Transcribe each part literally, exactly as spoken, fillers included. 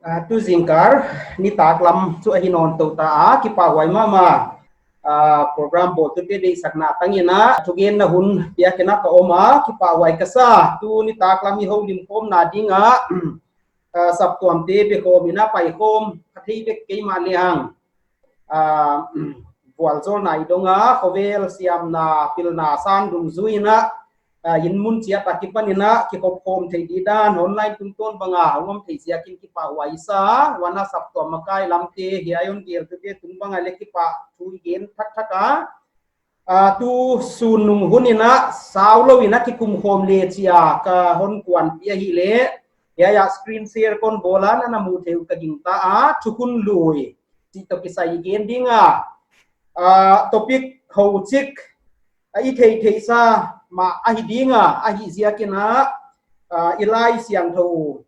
Ah, tu zingkal nitaklam chu ahi nawn tou ta a, kipahhuai mahmah. Ah, program bawltute deihsakna tang in a, thugenna hun piak in a ka om a, kipahhuai ka sa. Tu nitaklam i houlimkhawmna ding a, ah, saptuamte bekhawm in a paikhawm ka thei vek kei mah lehang, ah, vualzawlna i dong a, khovel siamna, pilna sang dungzui in a, ah, inn mun chiat a kipan in a kikhopkhawm thei di dan, online tungtawn bang a hong om thei ziakin kipahhuai i sa. Huan a saptuam makai lamte, hiai hon geltute tung bang a leh kipahthu i gen thakthak a. Ah, tu sun nung hun in a, sau lou in a kikumkhawm le chia ka hon kuanpih ahihleh, hiai a screen share kon bawl a, na na mu thei uh ka gingta a, Thukhun Lui chih toh kisai i gen ding a. Ah, topic houchik, ah, i theihtheihsa mah ahi ding a, ahihziakin a, ah, i Laisiangthou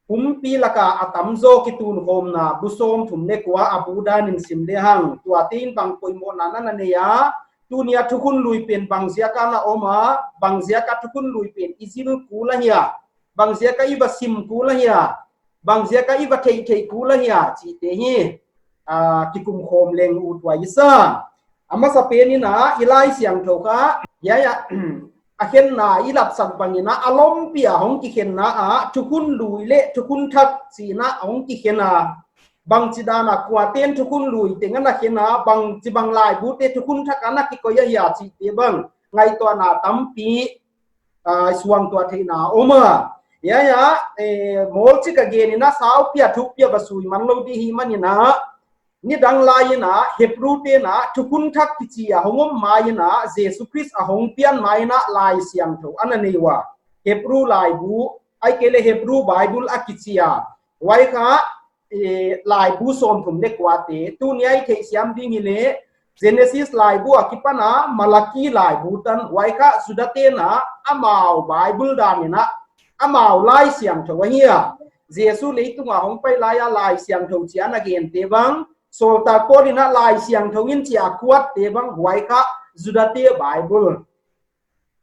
pumpi lak a a tamzaw kitunkhawmna bu sawmthum leh kua a bu dan in sim lehang, tuate'n bang poimohna na na nei a, tuni a Thukhun Lui pen bangziak a na om a, bangziak a Thukhun Lui pen i zil kul ahia, bangziak a i va sim kul ahia, bangziak a i va theihtheih kul ahia chihte hi, ah, kikumkhawm leng uthuai i sa. A masapen in a, i Laisiangthou kha, hiai a, a khenna i latsak bang in a, a lompi a hong kikhenna ah, Thukhun Lui leh Thukhun Thak chi in a hong kikhen a. Bangchidan a kuate'n Thukhun Lui teng ana khen a, bangchibang laibute Thukhun Thak ana kikoih ahia chihte bang ngaihtuahna tampi, ah, suangtuah theihna om a. Hiai a, eh, mawlchik a gen in a, saupi a thupi a va sui man lou di hih man in a, nidang lai in a, Hebru te'n a, Thukhun Thak kichi a hong om ma in a, Jesu Khrist a hong pian ma in a, Laisiangthou ana nei ua. Hebru laibu, ahihkeileh Hebru Bible a kichi a. Huai kha, eh, laibu sawmthum leh kuate, tuni a i theihsiam ding hileh, Genesis laibu a kipan a, Malaki laibu tan, huai kha Judate'n a, amau Bible dan in a, amau Laisiangthou ahi a. Jesu leitung a hong pai lai a Laisiangthou chi a na gente bang, Sawltak Paul in a Laisiangthou in chi a kuatte bang, huai kha Judate Bible.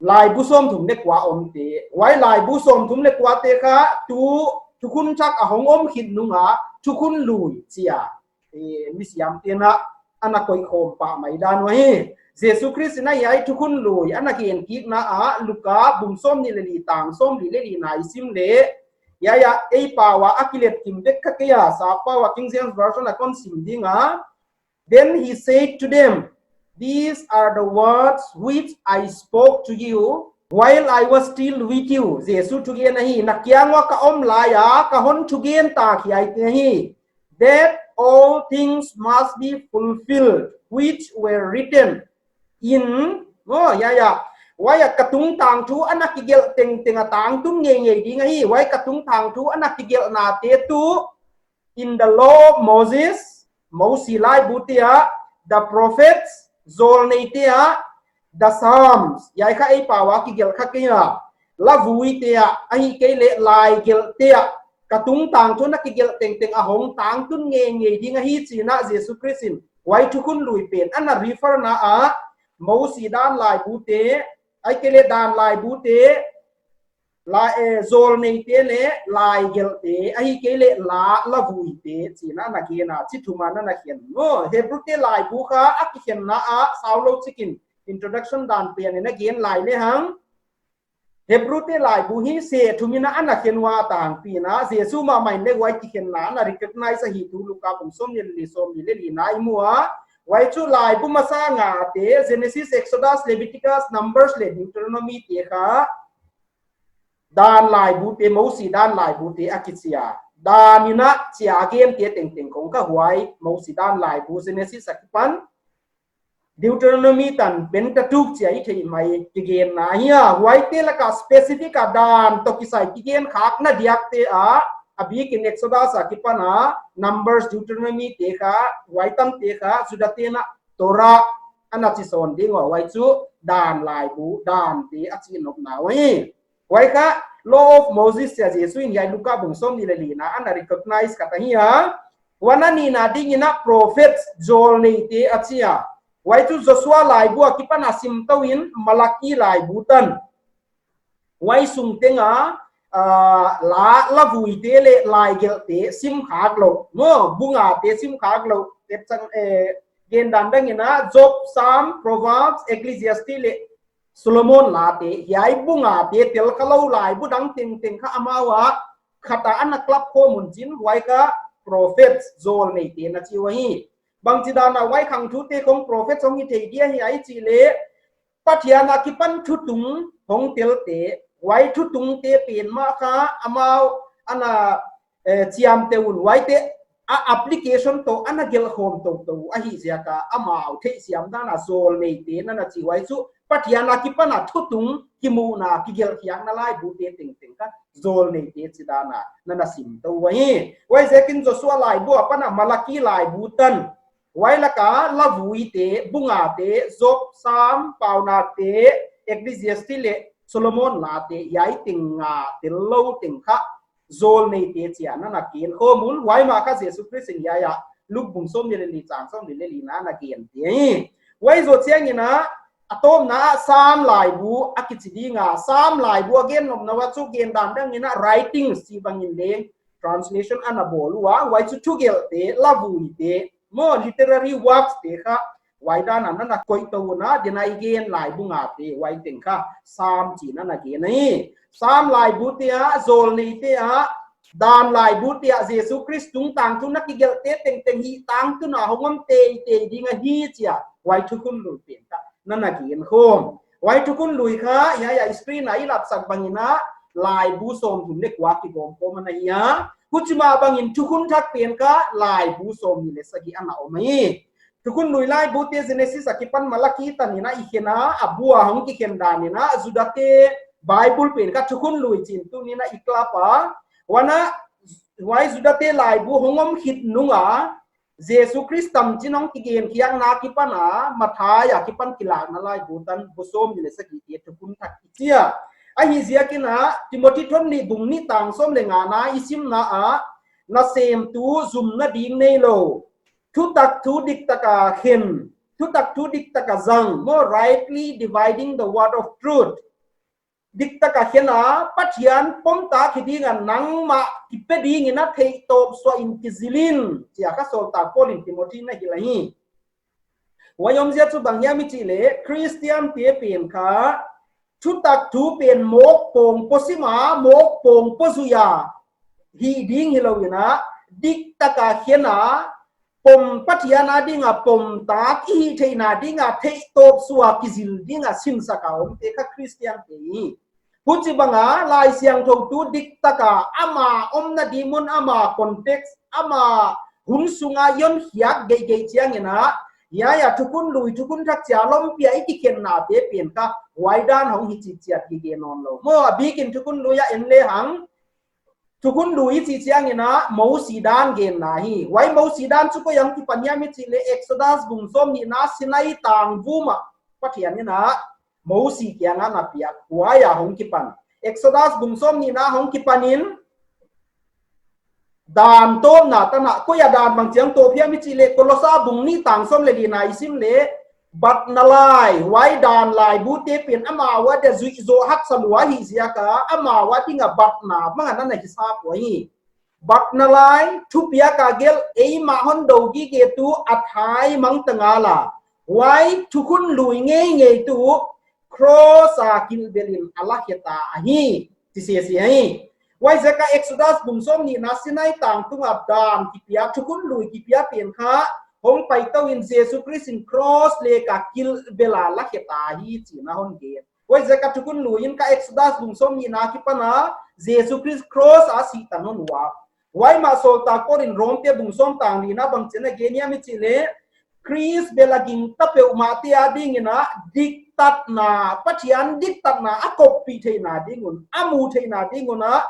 Laibu sawmthum leh kua omte. Huai laibu sawmthum leh kuate kha tu Thukhun Thak a hong om khit nung a Thukhun Lui chi a, eh, misiamte'n a, ana koihkhawm pah mai dan uh ahi. Jesu Khrist in a hiai Thukhun Lui ana gen kikna ah Luka bung sawmnih leh li tang sawmli leh lina i sim leh, hiai a ei pau a a kilet kim vek kha kei a, sap pau a King James Version a kon sim ding a. Then he said to them, "These are the words which I spoke to you while I was still with you." Jesu thugen ahi, na kiang ua ka om lai a, ka hon thugen ta khia ahi, that all things must be fulfilled which were written in, oh, ya, ya. Huai a ka tungtang thu ana kigelh tengteng a tangtun ngeingei ding ahi, huai ka tungtang thu ana kigelhnate tuh in the law of Moses, Mosi laibu te ah, the prophets, zawlnei te ah, the Psalms, hiai kha ei pau a kigelh kha kei a, lavui te ah, ahihkeileh laigelh te ah, ka tungtang thu ana kigelh tengteng a hong tangtun ngeingei ding ahi chi in a Jesu Khrist in huai thukhun lui pen ana refer na ah, Mosi dan laibu te, ahihkeileh dan laibu te, la, eh, zawlnei te leh laigelh te, ahihkeileh la, lavui te, chi in ana gen a, chi thum a ana khen. No, Hebru te laibu kha a kikhenna ah, sau lou chikin introduction dan pen in a gen lai lehang, Hebru te laibu hi se thum in a ana khen ua, tangpi in a Jesu mahmah in leng huai kikhenna ana recognize ahi thu Luka bung sawmnih leh li, sawmnih leh lina i mu a. Huai chu laibu masa nga te, Genesis, Exodus, Leviticus, Numbers leh Deuteronomy te kha dan laibu te, Mosi dan laibu te a kichi a. Dan in a chi a gente tengteng khong kha huai Mosi dan laibu, Genesis a kipan Deuteronomy tan Pentateuch chi a i theih mai kigenna hi a. Huaite lak a specific a dan toh kisai kigen khakna diak te ah, a bik in Exodus a kipan a, Numbers, Deuteronomy te kha, huai tam te kha Juda te'n a Torah ana chi sawn ding ua, huai chu dan laibu, dan te a chih nopna uh ahi. Huai kha Law of Moses chi a Jesu in hiai Luka bung sawmnih leh lina ana recognize khat ahi a. Huan a nihna ding in a prophets, zawlnei te a chi a. Huai chu Joshua laibu a kipan a sim tou in Malaki laibu tan. Huai sung teng a, ah, la, la vuite leh laigelhte sim khak lou. Maw, bu ngate sim khak lou. Tep chang, eh, gen dan dang in a, Job, Psalm, Proverbs, Ecclesiastes leh Solomon late, hiai bu ngate tel kha lou laibu dang tengteng kha amau a khat a ana club khawm un chin, huai kha prophets, zawlneite na chi uh ahi. Bangchidan a huai khangthute khong prophets hong hi thei dia hiai chih leh, Pathian akipan thutung hong telte, huai thutungte pen mah kha amau ana, eh, chiamteh un, huaite a application toh ana gelhkhawm toutou ahi ziak a, amau theihsiam dan a zawlneite na na chi, huai chu Pathian akipan a thutung kimuhna kigelhkhiakna laibute tengteng kha zawlneite chi dan a na na sim tou uh ahi. Huaiziakin Joshua laibu apan a Malaki laibu tan, huai lak a la vuite, bu ngate, Job, Psalm, Paunakte, Ecclesiastes leh Solomon late, hiai teng nga tel lou teng kha zawlneite chi a na na gen khawm un, huai mah kha Jesu Khrist in hiai a Luke bung sawmnih leh li chang sawmli leh li na na gen te hi. Huai zoh chiang in a, a tawpna ah Psalm laibu a kichi ding a, Psalm laibu a gen nopna uah chu gen dan dang in a writings chi bang in leng translation ana bawl ua, huai chu thugelhte, la vuite, maw, literary works te kha, huai dan a na na koih tou un a, den a i gen laibu ngate, huai teng kha Psalm chi na na gen ahi. Psalm laibute ah, zawlneite ah, dan laibute ah, Jesu Khrist tungtang thu na kigelhte tengteng hi tangtun a hong om teitei ding ahi chi a, huai thukhun lui pen kha na na gen khawm. Huai thukhun lui kha, hiai a screen a i latsak bang in a, laibu sawmthum leh kua kigawm khawm ana hi a. Huchi mah bang in thukhun thak pen kha, laibu sawmnih leh sagih ana om ahi. Thukhun lui laibute Genesis akipan Malaki tan in a i khen a, a bu a hong kikhen dan in a, Judate Bible pen kha thukhun lui chi in tuni in a i club a. Huan a, huai Judate laibu hong om khit nung a, Jesu Khrist tamchin hong kigenkhiakna akipan a, Matthai akipan Kilakna laibu tan bu sawmnih leh sagihte thukhun thak i chi a. Ahihziak in a, Timothy thon nih bung nih tang sawm leh ngana i simna ah, nasemtu zumna ding neilou, thutak thu diktak a khen, thutak thu diktak a zang, maw, rightly dividing the word of truth. Diktak a khen a, Pathian pomtak hi ding a nangmah kipe ding in a theihtawp suah in kizil in, chi a kha sawltak Paul in Timothy na hilh ahi. Huai omzia chu bang hiam i chih leh, Christian te pen kha, thutak thu pen mawk pawng pua sim a, mawk pawng pua zui a hih ding hilou in a, diktak a khen a, pom Pathian a ding a pomtak i hih theihna ding a theihtawp suah kizil ding a sinsak a omte kha Christian te hi. Huchibang a, Laisiangthou thu diktak a, ama omna ding mun, ama context, ama hun sung a i hon khiak geihgeih chiang in a, hiai a thukhun lui, thukhun thak chi a lawmpi a i kikhennate pen kha, huai dan hong hi chihchiat kigen nawn lou. Maw, a bik in thukhun lui a en lehang, thukhun lui i chih chiang in a, Mosi dan genna hi. Huai Mosi dan chu koi ah hong kipan hiam i chih leh Exodus bung sawmnihna Sinai tangvum ah Pathian in a Mosi kiang ah na piak, huai ah hong kipan. Exodus bung sawmnihna hong kipan in, dan tawpna tan a, koi ah dan bang chiang tawp hiam i chih leh Kolosa bung nih tang sawm leh lina i sim leh, batna lai, huai dan laibute pen amau a dia zuih zoh haksa lua ahih ziak a, amau a ding a batna bang a na na hisap uh ahi. Batna lai, thupiak a gelh, eimah hon dou gige tu a thaimang ta ngal a, huai thukhun lui ngeingei tu, cross a kilhbel in a lakhe ta ahi, chi sese ahi. Huaiziak a Exodus bung sawmnihna Sinai tang tung a dan kipia, thukhun lui kipia pen kha, hong pai tou in Jesu Khrist in cross lak a kilhbel a lakhe ta ahi chih na hon gen. Huaiziak a thukhun lui in kha Exodus bung sawmnihna akipan a, Jesu Khrist cross a sih tan hon ua. Huai mah sawltak Paul in Rom te bung sawm tang lina bang chiang a gen hiam i chih leh, Khrist bel a gingta peuhmahte a ding in a diktatna, Pathian diktatna a koppih theihna ding un, a mu theihna ding un a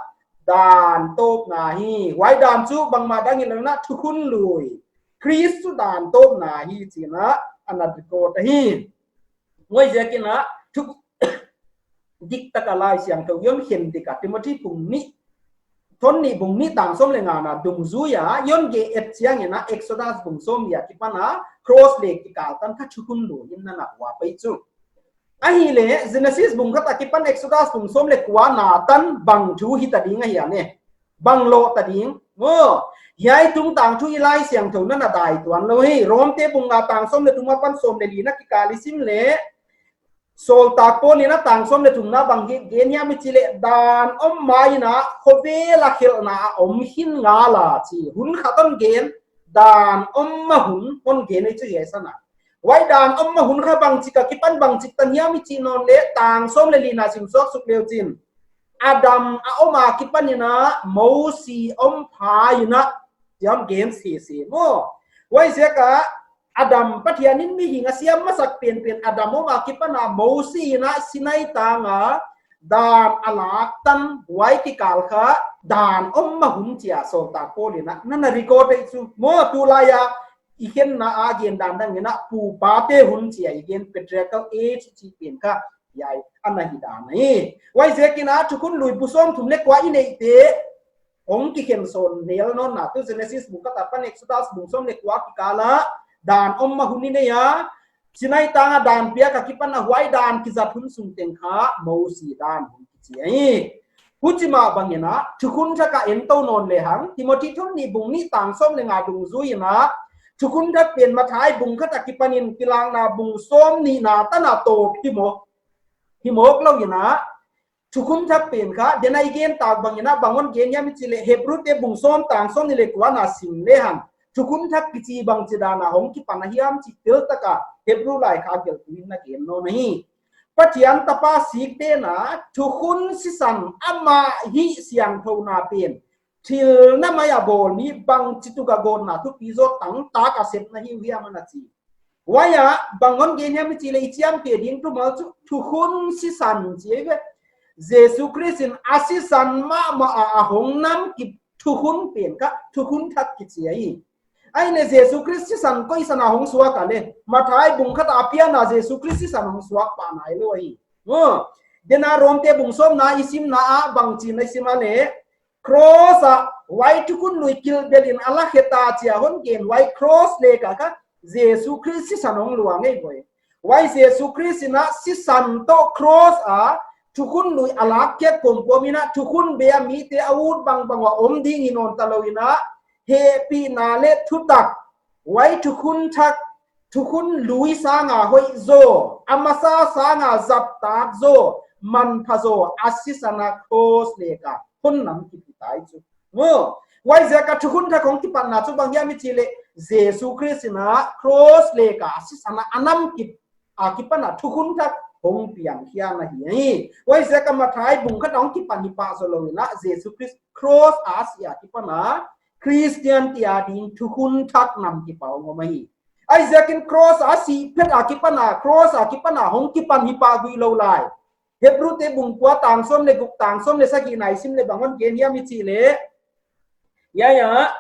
dan tawpna hi. Huai dan chu bangmah dang hilou in a thukhun lui, Khrist chu dan tawpna hi chi in a ana record ahi. Huaiziak in a thu diktak a Laisiangthou i hon khen dik a, Timothy bung nih, thon nih bung nih tang sawm leh ngana dungzui a i hon gen et chiang in a, Exodus bung sawmnih akipan a cross lak kikal tan kha thukhun lui in na na ua pai chu. Ahihleh Genesis bung khat akipan Exodus bung sawm leh kua na tan bang thu hita ding ahia ne? Bang lou ta ding? Maw, hiai tungtang thu i Laisiangthou in ana dai tuan lou hi. Romte bung nga tang sawm leh thum apan sawm leh lina kikal i sim leh, Sawltak Paul in a tang sawm leh thumna bang gen hiam i chih leh, dan om ma in a khovel a khelhna a om khin ngal a chi. Hun khat hon gen, dan om ma hun hon gen ei chu hiai san a. Huai dan om ma hun kha bangchik akipan bangchik tan hiam i chih nawn leh tang sawm leh lina sim suak suk leu chin, Adam a om akipan in a Mosi om pha in a, hiam gen sese maw. Huaiziak a Adam, Pathian in mihing a siam masak penpen Adam om akipan a Mosi in a Sinai tang a dan a lak tan, huai kikal kha dan om ma hun chi a Sawltak Paul in a ana record ei chu maw. Tulai a i khenna a gen dan dang in a pupate hun chi a i gen, patriarchal age chih pen kha hiai ana hi dan ahi. Huaiziakin a Thukhun Lui bu sawm thum leh kua i neihte hong kikhen sawn nel nawn na, tu Genesis bung khat apan Exodus bung sawm leh kua kikal a dan om ma hun i nei a, Sinai tang a dan piak akipan a huai dan kizat hun sung teng kha Mosi dan hun kichi ahi. Huchi mah bang in a Thukhun Thak a en tou nawn lehang, Timothy thon nih bung nih tang sawm leh nga dungzui in a Thukhun Thak pen Matthai bung khat akipan in Kilakna bung sawm nihna tan a tawp hi mawk, hi mawk lou in a, Thukhun Thak pen kha, den a i gen tak bang in a bang hon gen hiam i chih leh, Hebrute bung sawm tang sawm nih leh kua na sim lehang, Thukhun Thak kichi bangchi dan a hong kipan a hiam chih tel tak a Hebru laikhak gelhtu in ana gen nawn ahi. Pathian Tapa sikdetna, thukhun sisan, amah hih siangthouna pen thil na mai a bawl mi bangchituk a gawtna thupi zaw tangtak a sepna hi uh hiam ana chi. Huai a bang hon gen hiam i chih leh, i chiamteh ding thumal chu thukhun sisan chi ve. Jesu Khrist in a sisan mahmah a a hong namkip thukhun pen kha Thukhun Thak kichi ahi. Ahihleh Jesu Khrist sisan koi san a hong suak a leh, Matthai bung khat a pian a Jesu Khrist sisan hong suak pah nailou ahi. Maw, den a Romte bung sawmna i simna a bangchi na i sim a leh, Cross a huai Thukhun Lui kilbel in a la khe ta chi a hon gen, huai cross leh kha kha Jesu Khrist sisan hong luang ei ve. Huai Jesu Khrist in a sisan toh cross a Thukhun Lui a lak khe kawmkawm in a thukhun be a mite a ut bangbang a om ding hi nawn ta lou in a, hehpihna leh thutak, huai Thukhun Thak, Thukhun Lui sang a hoih zaw, a masa sang a zat tak zaw, manpha zaw, a sisan a cross leh kha hon namkip hi tai chu. Maw, huaiziak a Thukhun Thak hong kipatna chu bang hiam i chih leh, Jesu Khrist in a cross leh kha a sisan a a namkip akipan a Thukhun Thak hong piang khia na hi. Huaiziak a Matthai bung khat hong kipan hi pah zaw lou in a, Jesu Khrist cross a si akipan a Christian te a ding Thukhun Thak namkip a hong om ahi. Huaiziakin cross a si phet akipan a, cross akipan a hong kipan hi pah gui lou lai. Hebrute bung kua tang sawm leh guk, tang sawm leh sagihna i sim leh bang hon gen hiam i chih leh, ya, ya,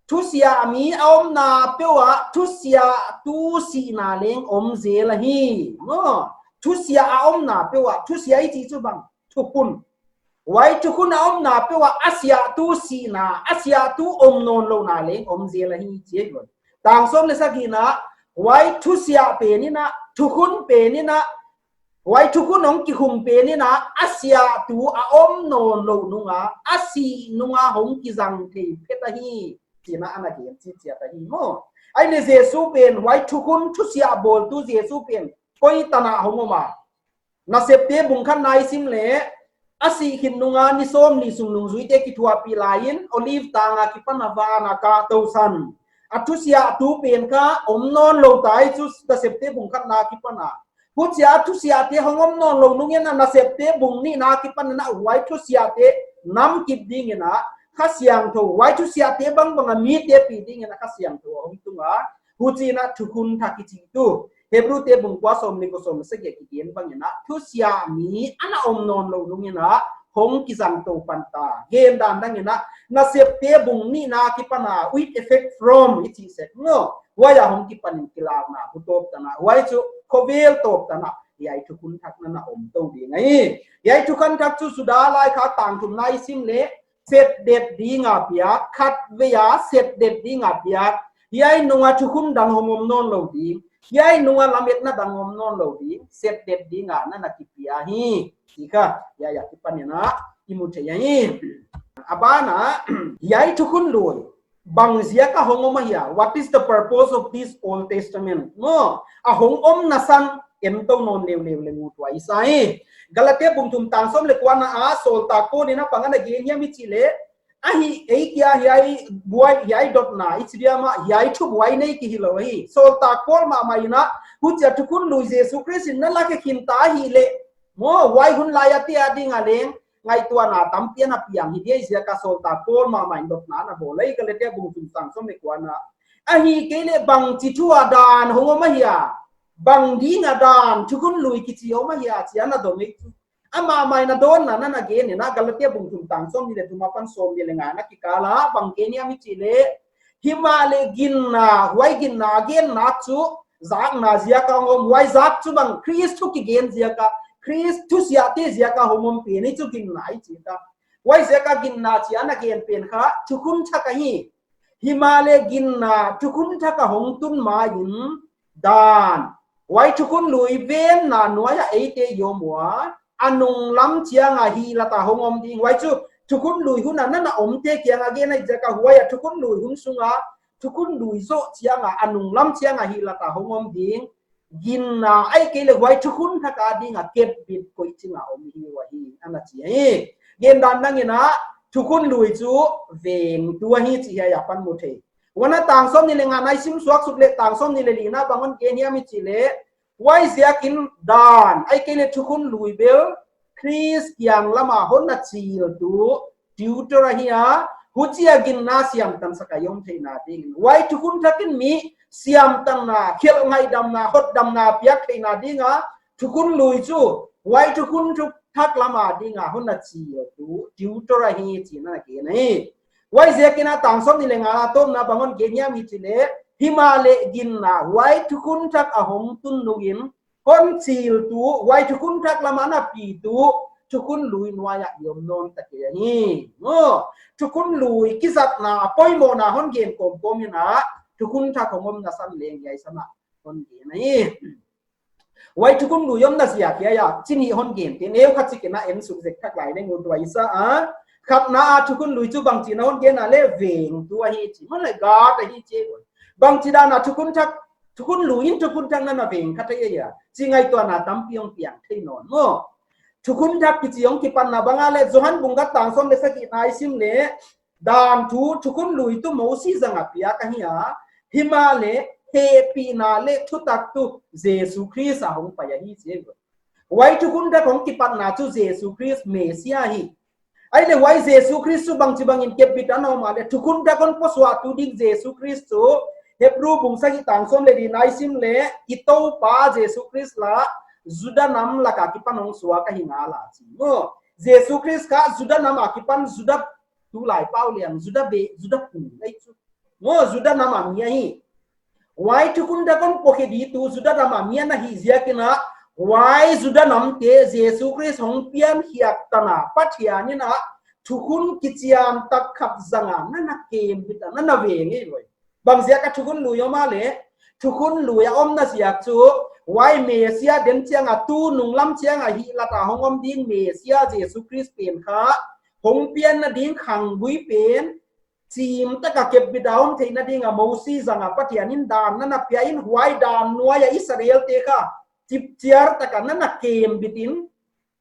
thusiah mi a omna peuh ah thusiahtu sihna leng om zel ahi. Maw, thusiah a omna peuh ah, thusiah i chih chu bang, thukhun. Huai thukhun a omna peuh ah a siahtu sihna, a siahtu om nawn louhna leng om zel ahi chi ahi. Tang sawm leh sagihna, huai thusiah pen in a, thukhun pen in a, huai thukhun hong kikhum pen in a, a siahtu a om nawn louh nung a, a sih nung a hong kizang thei phet ahi, chi in a ana gen chi chiat ahi maw. Ahihleh Jesu pen, huai thukhun thusiah bawltu Jesu pen koi tan a hong om a. Nasepte bung khatna i sim leh, a sih khit nung a ni sawmnih sung nungzuite kithuahpih lai in Olive tang akipan a van a kah tousan. A thusiahtu pen kha om nawn lou tai chu Nasepte bung khatna akipan a. Huchia thusiahte hong om nawn lou nung in a Nasepte bung nihna akipan in a huai thusiahte namkip ding in a Kha Siangthou, huai thusiahte bangbang a mite pi ding in a Kha Siangthou a hong tung a. Huchi in a Thukhun Thak kichi tu. Hebrute bung kua sawmnih guk sawm leh sagih kigen bang in a thusiah mi ana om nawn lou nung in a hong kizang tou pan ta. Gen dan dang in a Nasepte bung nihna akipan a, with effect from i chih sek maw. Huai a hong kipan in Kilakna bu tawp tan a, huai chu khovel tawp tan a, hiai Thukhun Thak na na om tou ding ahi. Hiai Thukhun Thak chu Juda laikhak tang thumna i sim leh, set det ding a piak, khatvei a set det ding a piak, Hiai nunga thukhun dang hong om nawn lou ding. Hiai nunga lametna dang om nawn lou ding. Setdet ding a na na kipia hi. Chi kha, hiai akipan in a i mu thei hi. A ban ah, hiai thukhun lui bang ziak a hong om ahia? What is the purpose of this Old Testament? No, a hong omna san en tou nawn leuleu leng ut huai sa hi. Galatia bung thum tang sawm leh kua na ah sawltak Paul in a bang ana gen hiam i chih leh, ahi, ei kia hiai buai, hiai dotna, i chi diam a, hiai thubuai nei ki hilou hi. Sawltak Paul mahmah in a, huchia thukhun lui Jesu Khrist in na la khe khin ta hi leh, maw, huai hun lai a te a ding a leng ngaihtuahna tampi ana piang hi dia, ziak a sawltak Paul mahmah in dotna ana bawl hi. Galatia bung thum tang sawm leh kua na, ahihkeileh bangchi thu a dan hong om ahia? Bang ding a dan thukhun lui kichi om ahia, chi ana dong hi. Amah mai na dawnna na na gen in a, Galatia bung thum tang sawmnih leh thum apan sawmnih leh nga na kikal ah bang gen hiam i chih leh, himahleh ginna, huai ginna genna chu zakna ziak a hong om, huai zak chu bang, Khrist thu kigen ziak a, Khrist thusiate ziak a hong om pen hi chu ginna i chih ta. Huai ziak a ginna chi ana gen pen kha thukhun thak ahi. Himahleh ginna thukhun thak a hong tun ma in dan, huai thukhun lui venna nuai a eite i om ua, a nunglam chiang a hihlat a hong om ding. Huai chu thukhun lui hun a na na omte kiang a gen ahi ziak a, huai a thukhun lui hun sung a thukhun lui zoh chiang a, a nunglam chiang a hihlat a hong om ding ginna, ahihkeileh huai thukhun thak a ding a kepbit koih ching a om hi ua hi, ana chi hi. Gen dan dang in a, thukhun lui chu vengtu ahi chih hiai akipan mu thei. Huan a tang sawmnih leh nga na i sim suak suk leh tang sawmnih leh li na bang hon gen hiam i chih leh, huai ziak in dan, ahihkeileh thukhun lui bel Khrist kiang lam a hon na chiltu tutor ahi a, huchia ginna siamtan sak a i om theihna ding. Huai thukhun thak in mi siamtanna, khelh ngaihdamna, hotdamna piak theihna ding a thukhun lui chu, huai thukhun thak lam a ding a hon na chiltu tutor ahi chih na gen hi. Huai ziak in a tang sawmnih leh nga na tawpna bang hon gen hiam i chih leh, himahleh ginna, huai thukhun thak a hong tun nung in hon chiltu, huai thukhun thak lam a na pitu thukhun lui nuai a i om nawn ta kei hi. Maw, thukhun lui kizatna poimohna hon gen kawmkawm in a, thukhun thak hong omna san leng hiai san a hon gen hi. Huai thukhun lui omna ziak hiai a chi nih hon gen te, neu khat chik in a en suk zek thak lai leng ut huai sa a. Khatna a thukhun lui chu bangchi in a hon gen a leh vengtu ahi chi, maw leh guard ahi chi. Bangchi dan a thukhun thak, thukhun lui in thukhun thak na na veng kha thei ahia, chi ngaihtuahna tampi hong piang thei nawn maw. Thukhun thak kichi hong kipatna bang a leh Johan bung khat tang sawm leh sagih na i sim leh, dan thu thukhun lui tuh Mosi zang a piak ahi a, himahleh hehpihna leh thutak tuh Jesu Khrist a hong pai ahi chi. Huai thukhun thak hong kipatna chu Jesu Khrist Messia hi. Ahihleh huai Jesu Khrist chu bangchi bang in kepbit a na om a leh, thukhun thak hon pusuahtu ding Jesu Khrist chu Hebru bung sagih tang sawm leh li na i sim leh, i Toupa Jesu Khrist lah Juda nam lak a kipan hong suak ahi ngal a chi. Maw, Jesu Khrist kha Juda nam a kipan, Juda tulai pau lian, Juda be, Juda pu ahi chu. Maw, Juda nam a mi ahi. Huai thukhun thak hon pukhe dingtu Juda nam a mi ana hih ziak in a, huai Juda namte Jesu Khrist hong pian khiak tan a, Pathian in a thukhun kichian tak khat zang a na na kembit a, na na veng hi. Bang ziak a thukhun lui om a leh, thukhun lui a omna ziak chu, huai Messia den chiang a, tu nunglam chiang a hihlat a hong om ding Messia Jesu Khrist pen kha, hong pianna ding khanggui pen chim tak a kepbit a om theihna ding a Mosi zang a Pathian in dan na na pia in, huai dan nuai a Israelte kha chipchiar tak a na na kembit in,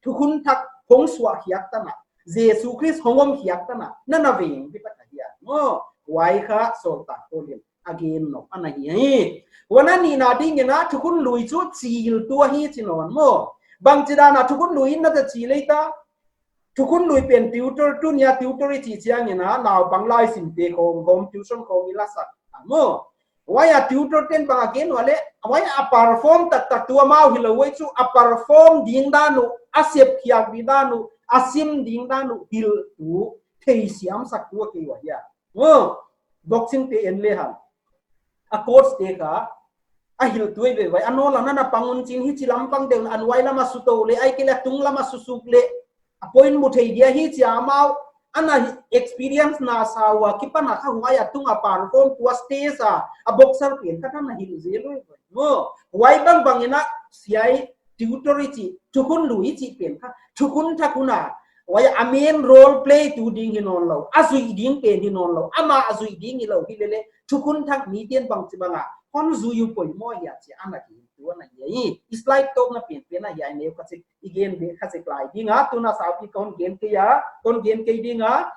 thukhun thak hong suah khiak tan a, Jesu Khrist hong om khiak tan a na na veng bit tak ahi a. Maw, huai kha sawltak Paul in a gen nop ana hi hi. Huan a nihna ding in a thukhun lui chu chiltu ahi chi nawn maw. Bangchi dan a thukhun lui in na ta chil ei ta? Thukhun lui pen tutor, tuni a tutor i chih chiang in a naupang laisimte khawng, home tuition khawng i la sak a maw. Huai a tutor ten bang a gen ua leh, huai a perform taktak tu amau hilou uh chu, a perform ding dan uh, a sep khiak ding dan uh, a sim ding dan uh hilhtu, theisiam saktu a kei ua hia. Maw, boxing te en lehang, a coach te kha a hilhtu ei ve vai, a nawl a na na pang un chin, hichi lam pang deuh, a nuai lam a su tou leh, ahihkeileh a tung lam a su suk leh, a point mu thei dia hi chi a amau Ana experience na sa ua kipan a kha huai a tung a perform tua stage a, a boxer pen kha ana hilh zel uh. Maw, huai bangbang in a siai tutor i chih, thukhun lui i chih pen kha, thukhun thak hun a, huai a main role play tu ding hi nawnlou, a zuih ding pen hi nawnlou, amah a zuih ding hilou hilele, thukhun thak miten bangchibang a hon zui uh poimoh hia chih ana kitu ana hi. I slide tawpna penpen a hiai neu kha chik i gen be kha chik lai ding a, tuna saupi kon gen kei a, kon gen kei ding a.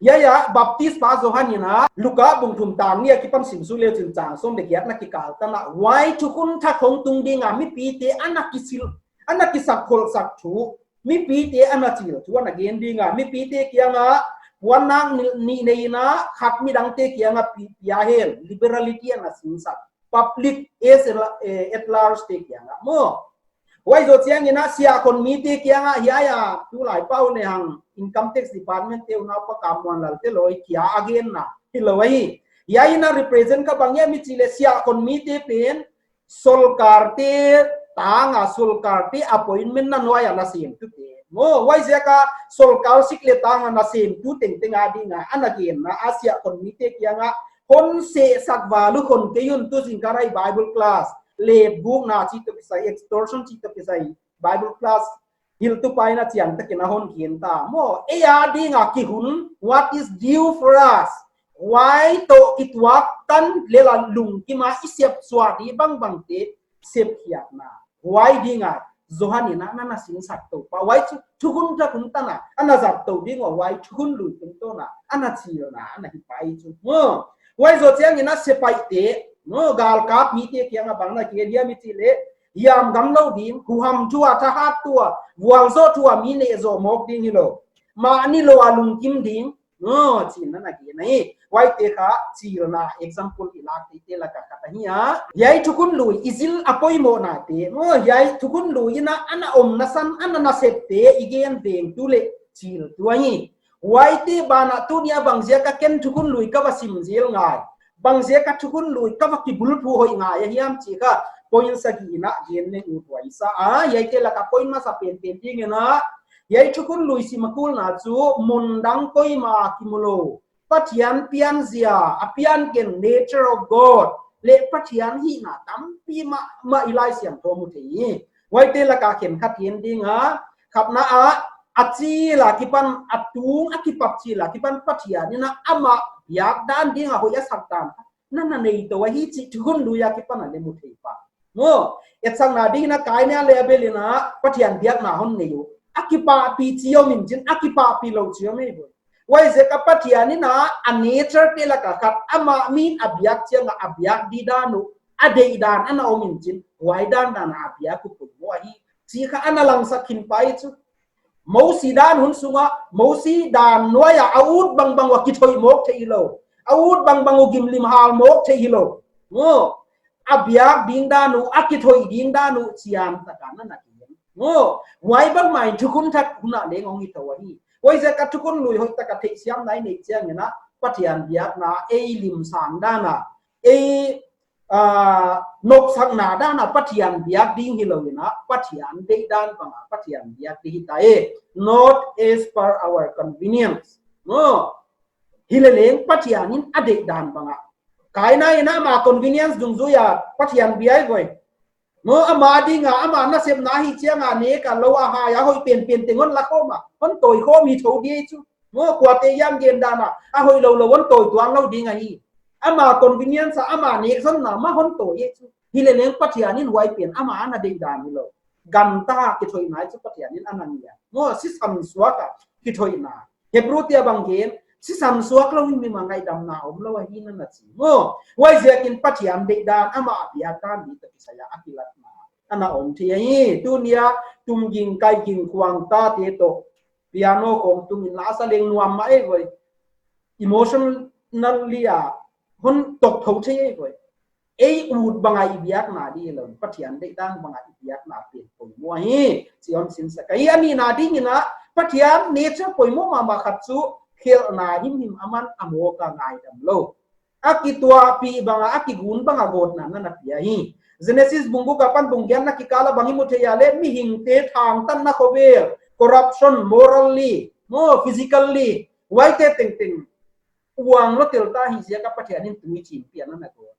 Hiai a Baptispa Johan in a, Luka bung thum tang nih a kipan sim suk leu chin chang sawm leh giat na kikal tan a, huai thukhun thak hong tung ding a mipite ana kisil, ana kisakkholhsak thu, mipite ana chil thu ana gen ding a, mipite kiang a puannak nih, nih nei in a, khat midangte kiang a pi, pia hen, liberality ana sinsak, public as a, eh, at large te kiang a maw. Huai zoh chiang in a siahkhon mite kiang a, hiai a tulai pau ne hang income tax department te unau pa Kammuanlal te loi kia a genna hilou ahi. Hiai in a represent kha bang hiam i chih leh siahkhon mite pen sorkar te tang a, sorkar te appointment na nuai a nasemtute. Maw, huaiziak a sorkar sik leh tang a nasemtu tengteng a ding a ana genna a siahkhon mite kiang a hon sehsak val uh, hon kei un, tu zingkal a i Bible class, leh bukna chih toh kisai, extortion chih toh kisai Bible class hilhtu pa in a chiantak in a hon gen ta. Maw, ei a ding a kihun, what is due for us? Huai toh i tuak tan leh la lungkim a i sep suah di bangbang te sep khiakna, huai ding a Johan in a ana sinsak tou pa, huai chu thukhun thak hun tan a ana zat tou ding ua, huai thukhun lui tungtawn a ana chilna ana hi pai chu. Maw, huai zoh chiang in a sepaihte, maw, galkap mite kiang a bang ana gen hiam i chih leh, hiam gamlou ding, huham thu a, thahat thu a, vualzoh thu a mi nehzoh mawk ding hilou, mahni lou a lungkim ding, maw, chih in ana gen ahi. Huaite kha chilna example i lak theite lak a khat ahi a. Hiai thukhun lui i zil a poimohnate, maw, hiai thukhun lui in a ana omna san, ana nasepte i gen vengtu leh chiltu ahi. Huaite ban ah tuni a bangziak a ken thukhun lui ka va sim zel ngai, bangziak a thukhun lui ka va kibulphuh hoih ngai a hiam chih kha point sagih in a gen neng ut huai sa a. Hiaite lak a point masa penpen ding in a, hiai thukhun lui sim a kulna chu mun dang koimah a kimu lou, Pathian pianzia, a pianken, nature of God, leh Pathian hihna tampi mahmah i Laisiangthou ah mu thei hi. Huaite lak a khenkhat gen ding a, khatna ah, a chil a kipan, a tung a kipat chil a kipan Pathian in a amah biak dan ding a hoih a sak dan na na nei tou ahi chih thukhun lui a kipan a leh mu thei pah. Maw, etsakna ding in a Kain leh Abel in a Pathian biakna hon nei uh. A kipahpih chih om in chin, a kipahpih lou chih om ei voi. Huaiziak a Pathian in a, a nature te lak a khat, amah min a biak chiang a, a biak di dan uh, a deih dan ana om in chin, huai dandan a biak uh poimoh ahi chih kha ana langsak khin pai chu. Mosi dan hun sung a, Mosi dan nuai a, a ut bangbang uh a kithoih mawk thei hilou, a ut bangbang uh gimlim hal mawk thei hilou. Maw, a biak ding dan uh, a kithoih ding dan uh chiantak a na na gen. Maw, huai bangmah in thukhun thak hun a leng hong hi tou ahi. Huaiziak a thukhun lui hoihtak a theihsiamna i neih chiang in a, Pathian biakna ei limsang dan a, ei, ah, nopsakna dan a Pathian biak ding hilou in a, Pathian deih dan bang a Pathian biak di hita e. Not as per our convenience. Maw, hileleng Pathian in a deih dan bang a. Kain in a ama convenience dungzui a Pathian bia ei voi. Maw, ama ding a, ama nasepna hi chiang a nek a lou a hai a hoih penpen teng hon la khawm a, hon tawi khawm hi thou di ei chu. Maw, kuate hiam gen dan a, a hoih lou lou hon tawi tuan lou ding ahi. Ama convenience a, ama nek zonna mah hon tawi ei chu. Hileleng Pathian in huai pen ama ana deih dan hilou, ganta kithoihna chu Pathian in ana ngen. Maw, sisan suak a kithoihna. Hebru te a bang gen, sisan suak lou in mi mah ngaihdamna omlou ahi na na chi. Maw, huaiziak in Pathian deih dan, amah biak dan di toh kisai a kilatna ana om thei ahi. Tuni a tum ging kai ging khuang ta te toh piano khong tung in la sa leng nuam mah ei voi. Emotionally a hon tok thou thei ei voi. Ei ut bang a i biakna di lou, Pathian deih dan bang a i biakna pen poimoh ahi chih hon sinsak ahi. A nihna ding in a, Pathian nature poimoh mahmah khat chu khelhna himhim aman a mawk a, ngaidam lou. A kituahpih bang a, a kigun bang a gawtna na na pia hi. Genesis bung guk apan bung giat na kikal a bang i mu thei a leh, mihingte thangtatna khovel, corruption, morally, maw, physically, Huaite tengteng uang lou tel ta hi ziak a Pathian in tui chim pian ana gawt.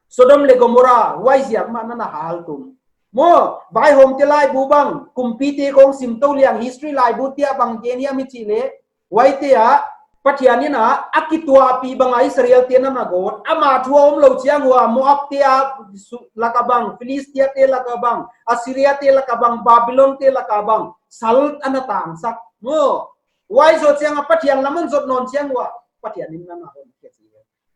Sodom leh Gomorrah, huai ziak mah in ana hal tum. Maw, vaihawmte laibu bang, kumpite khawng sim tou leng history laibu te ah bang gen hiam i chih leh, huaite ah, Pathian in a, a kituahpih bang a Israelte ana gawt, ama thu a om lou chiang ua, Moabte a, su-, lak a bang, Philistiate lak a bang, Assyriate lak a bang, Babylonte lak a bang, sal ana tangsak. Maw, huai zoh chiang a Pathian lam hon zot nawn chiang ua, Pathian in ana hon khia chi.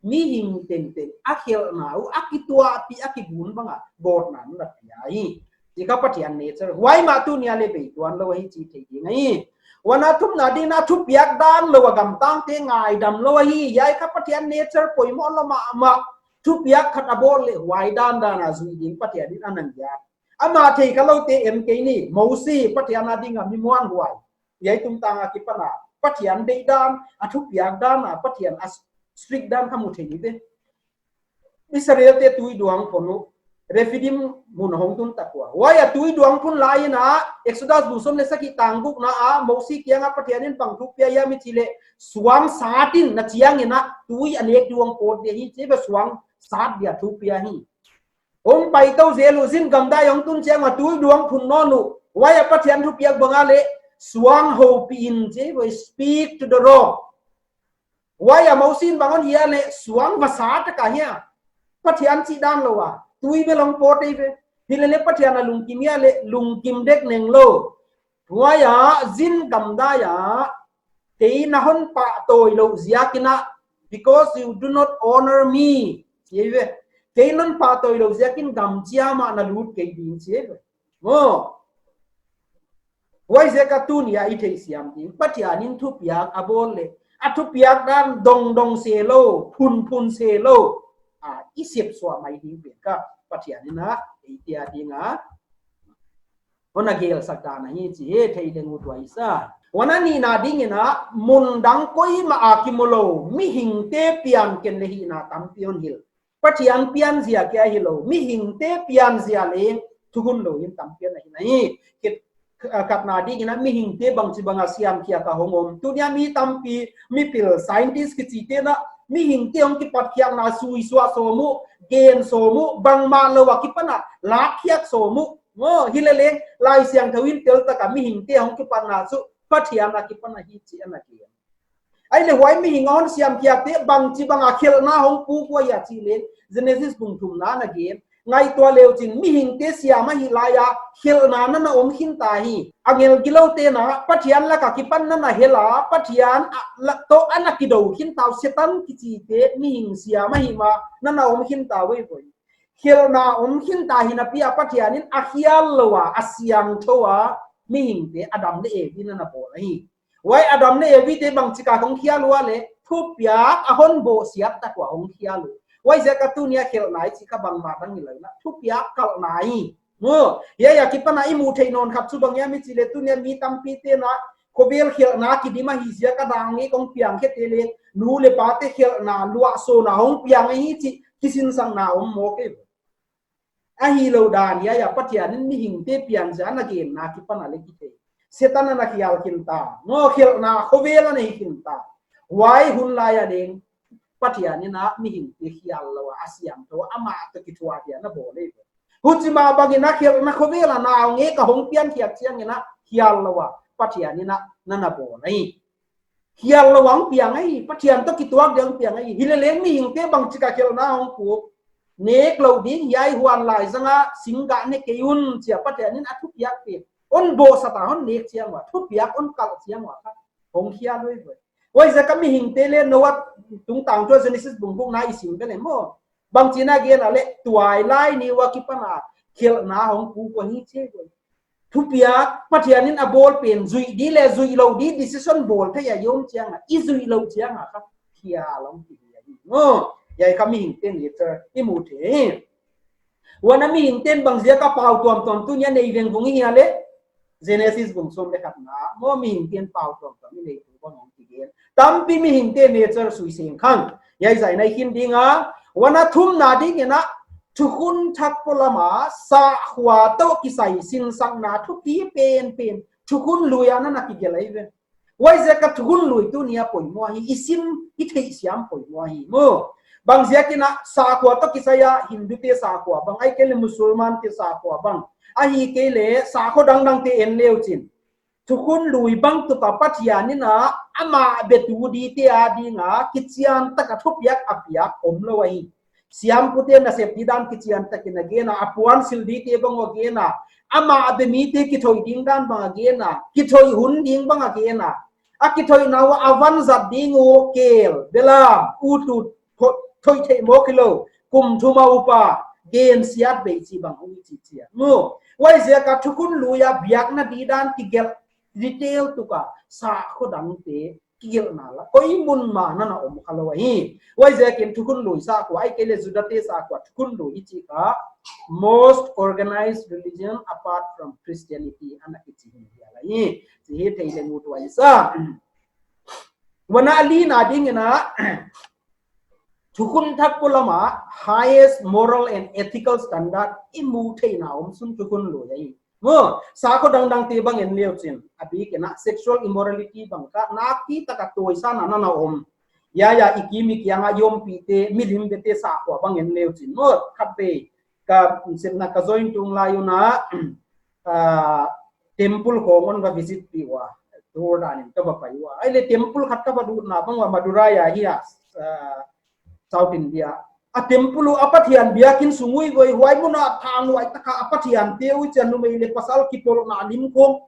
Mihing tengteng a khelhna uh, a kituahpih, a kigun bang a gawtna ana pia hi. Chih kha Pathian nature. Huai mah tuni a leh bei tuan lou hi chih thei ding ahi. Huan a thumna ding in a thupiak dan lou a gamtangte ngaidam lou hi. Hiai kha Pathian nature poimoh lou mahmah. Thupiak khat a bawl leh huai dandan a zui ding Pathian in ana ngiat. Ama thei kha loute en kei ni. Mosi, Pathian a ding a mi muanhuai. Hiai tungtang a kipan a Pathian deihdan, a thupiak dan a Pathian a strict dan kha mu thei ni ve. Israelte tuiduang phun uh, Rephidim mun hong tun tak ua. Huai a tuiduang phun lai in a, Exodus bung sawm leh sagih tang gukna ah, Mosi kiang a Pathian in bang thu pia hiam i chih leh, suang sat in na chiang in a, tui a nek ding uh hong pawt ding hi chih ve, suang sat dia thu pia hi. Hong pai tou zel uh, Zin gamdai hong tun chiang a tuiduang phun nawn uh. Huai a Pathian thupiak bang a leh, suang houpih in chih ve, speak to the rock. Huai a Mosi in bang hon hia leh, suang va sat ka hia. Pathian chih dan lou a, tui bel hong pawt ei ve. Hilele Pathian a lungkim hia leh, lungkim dek neng lou. Huai a, Zin gamdai a, kei na hon pahtawi lou ziak in a, because you do not honor me. Chih ve. Kei na hon pahtawi lou ziak in gam chiam ah na lut kei ding chih ve. Maw. Huaiziak a tuni a i theisiam ding. Pathian in thupiak a bawl leh, a thupiak dan dongdong se lou, phunphun se lou. A, i sep suah mai ding pen kha Pathian in a, eite a ding a. Hon a gelsak dan ahi chih thei leng ut huai sa. Huan a nihna ding in a, mun dang koimah a kimu lou, mihingte pian ken leh hihna tampi hon hilh. Pathian pian zia kia hilou, mihingte pian zia leng thukhun lou in tampi ana hi ahi. Kit, ah, khatna ding in a mihingte bangchibang a siam khiak a hong om. Tuni a mi tampi, mipil, scientist kichite in a, mihingte hong kipat khiakna sui suah sawm uh, gen sawm uh, bangmah lou a kipan a lak khiak sawm uh. Maw, hilele, Laisiangthou in tel tak a mihingte hong kipatna chu, Pathian a kipan ahi chih ana gen. Ahihleh huai mihing a hon siam khiakte bangchibang a khelhna hong puk ua hia chih leh, Genesis bung thumna ana gen. Ngaihtuah leu chin mihingte siam ahih lai a khelhna ana om khin ta hi. Angel giloute in a Pathian lak a kipan ana hel a, Pathian a lak toh ana kidou khin ta uh, Setan kichite mihing siam ahih mah ana om khin ta uh ei voi. Khelhna om khin ta hi napi a Pathian in a khial lou a, a siangthou a, mihingte Adam leh Evi in ana bawl ahi. Huai Adam leh Evi te bangchik a hong khial ua leh, thupiak a hon bawhsiat tak ua hong khial uh. Huaiziak a tuni a khelhna i chih kha bangmah dang hilou in a, thupiak kalhna hi. Maw, hiai a kipan a i muh theih nawn khat chu bang hiam i chih leh tuni a mi tampite in a, khovel khelhna kidim ahi ziak a dang e kong piang khete leh, nu leh pate khelhna luahsawna hong piang ahi chih, kisinsakna om mawk ei. Ahilou dan hiai a Pathian in mihingte pian zia ana genna kipan a leh kithei. Setan ana khial khin ta. Maw, khelhna khovel ana hi khin ta. Huai hun lai a ding Pathian in a mihingte khial lou a, a siangthou a, amah toh kithuah dia ana bawl ei. Huchi mah bang in a khelhna khovel a naungek a hong pian khiak chiang in a khial lou a, Pathian in a ana bawl ei. Khial lou a hong piang ei, Pathian toh kituak dia hong piang ei. Hilele mihingte bangchik a khelhna hong puk. Nek lou ding hiai huan lai zang a sing gah ne kei un chi a Pathian in a thupiak pen. Hon bawhsa ta, hon nek chiang ua, thupiak hon kalh chiang ua kha hong khial uh ei voi. Huaiziak a mihingte leh Noah tungtang chu Genesis bung gukna i sim ve leh maw. Bangchi in a gen a leh tuailai ni ua kipan a khelhna hong puk ua hi chih voi. Thupiak, Pathian in a bawl pen, zuih di leh zuih lou di, decision bawl thei a i om chiang a, i zuih lou chiang a kha, khial hong pi hi ahi. Maw, hiai kha mihingte nature, i muh thei. Huan a mihingte'n bangziak a pau tuamtuam tuni a nei vengvung i hia leh, Genesis bung sawm leh khatna, maw mihingte'n pau tuamtuam i nei tu bang hong kigen. Tampi mihingte nature sui seng khang. Hiai zah in i khin ding a, huan a thumna ding in a, thukhun thak polam a, sahkhua toh kisai sinsakna thupi penpen, thukhun lui a ana kigelh ei ve. Huaiziak a thukhun lui tuni a poimoh hi, i sim, i theihsiam poimoh hi. Maw, bangziak in a sakhua toh kisai a Hindu te sakhua bang, ahihkeileh Musulman te sakhua bang, ahihkeileh sakhaw dangdang te en leu chin, thukhun lui bang tuk a Pathian in a amah betu di te a ding a kichian tak a thupiak a piak omlou ahi. Siampu te nasep di dan kichian tak in a gen a, a puan sil di te bang a gen a, amah be mi te kithoih ding dan bang a gen a, kithoih hun ding bang a gen a, a kithoihna uah a van zat ding uh kel, belam, utut, tho-, thoih theih mawk hilou, kum thum a upa, gensiat bei chih bang hong chi chian. Maw, huaiziak a thukhun lui a biakna di dan kigelh, detail tuk a sakhaw dang te kigelhna la koi mun mah nana om khalou ahi. Huaiziak in thukhun lui sakhua, ahihkeileh Juda te sakhua thukhun lui i chih kha most organized religion apart from Christianity ana kichi hi lai. Chih hi thei leng ut huai sa. Huan a lina ding in a, thukhun thak polam a highest moral and ethical standard i muh theihna omsun thukhun lui ahi. Maw, sakhaw dangdang te bang en leu chin, a bik in a sexual immorality bang kha nakpi tak a tawisan a nana om. Hiai a i kim i kiang a i ompih te, milim be te sakhua bang en leu chin. Maw, khatvei ka sepna ka join tung lai un a, ah, temple khong hon va visit pih ua, tour dan in ka va pai ua. Ahihleh temple khat ka va dutna bang ua Madurai a hi a, ah, South India. A temple uh a Pathian biakin sung uh hi ve, huai mun a thanghuai tak a a Pathian te uh chiang numei leh pasal kipawlna lim khong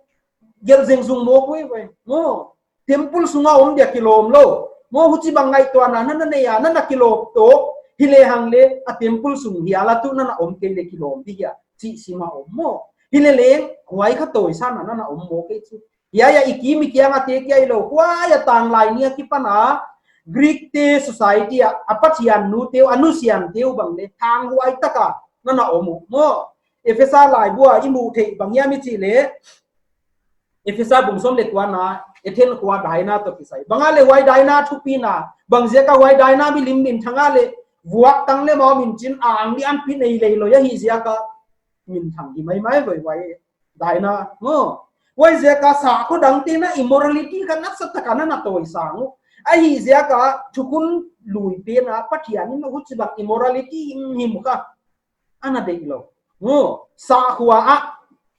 gelh zengzung mawk uh hi ve. Maw, temple sung a om dia kilawm lou. Maw, huchibang ngaihtuahna nana nei a, nana kilawm toh. Hileh hang leh a temple sung hial a tuh nana om kei leh kilawm di hia chih sim a om maw. Hileleng huai kha tawisan a nana om maw kei chu. Hiai a i kim i kiang a te kia hilou, huai a tanglai ni a kipan a Greek te society a, a pathian nu te uh, a nusiam te uh bang leh thanghuai tak a nana om uh maw. Ephesa laibu a i muh theih bang hiam i chih leh, Ephesa bung sawm leh kua na, Athens khua Diana toh kisai. Bang a leh huai Diana thupina, bangziak a huai Diana milim minthang a leh, vuak tang leh mau min chin ang di an pi nei lei lou ahihziak a minthang hi maimai ve huai Diana, maw. Huaiziak a sakhaw dang te'n a immorality kha nasat tak a nana tawisang uh. Ahihziak a thukhun lui pen a Pathian in huchibang immorality himhim kha ana deih lou. Maw, sakhua a,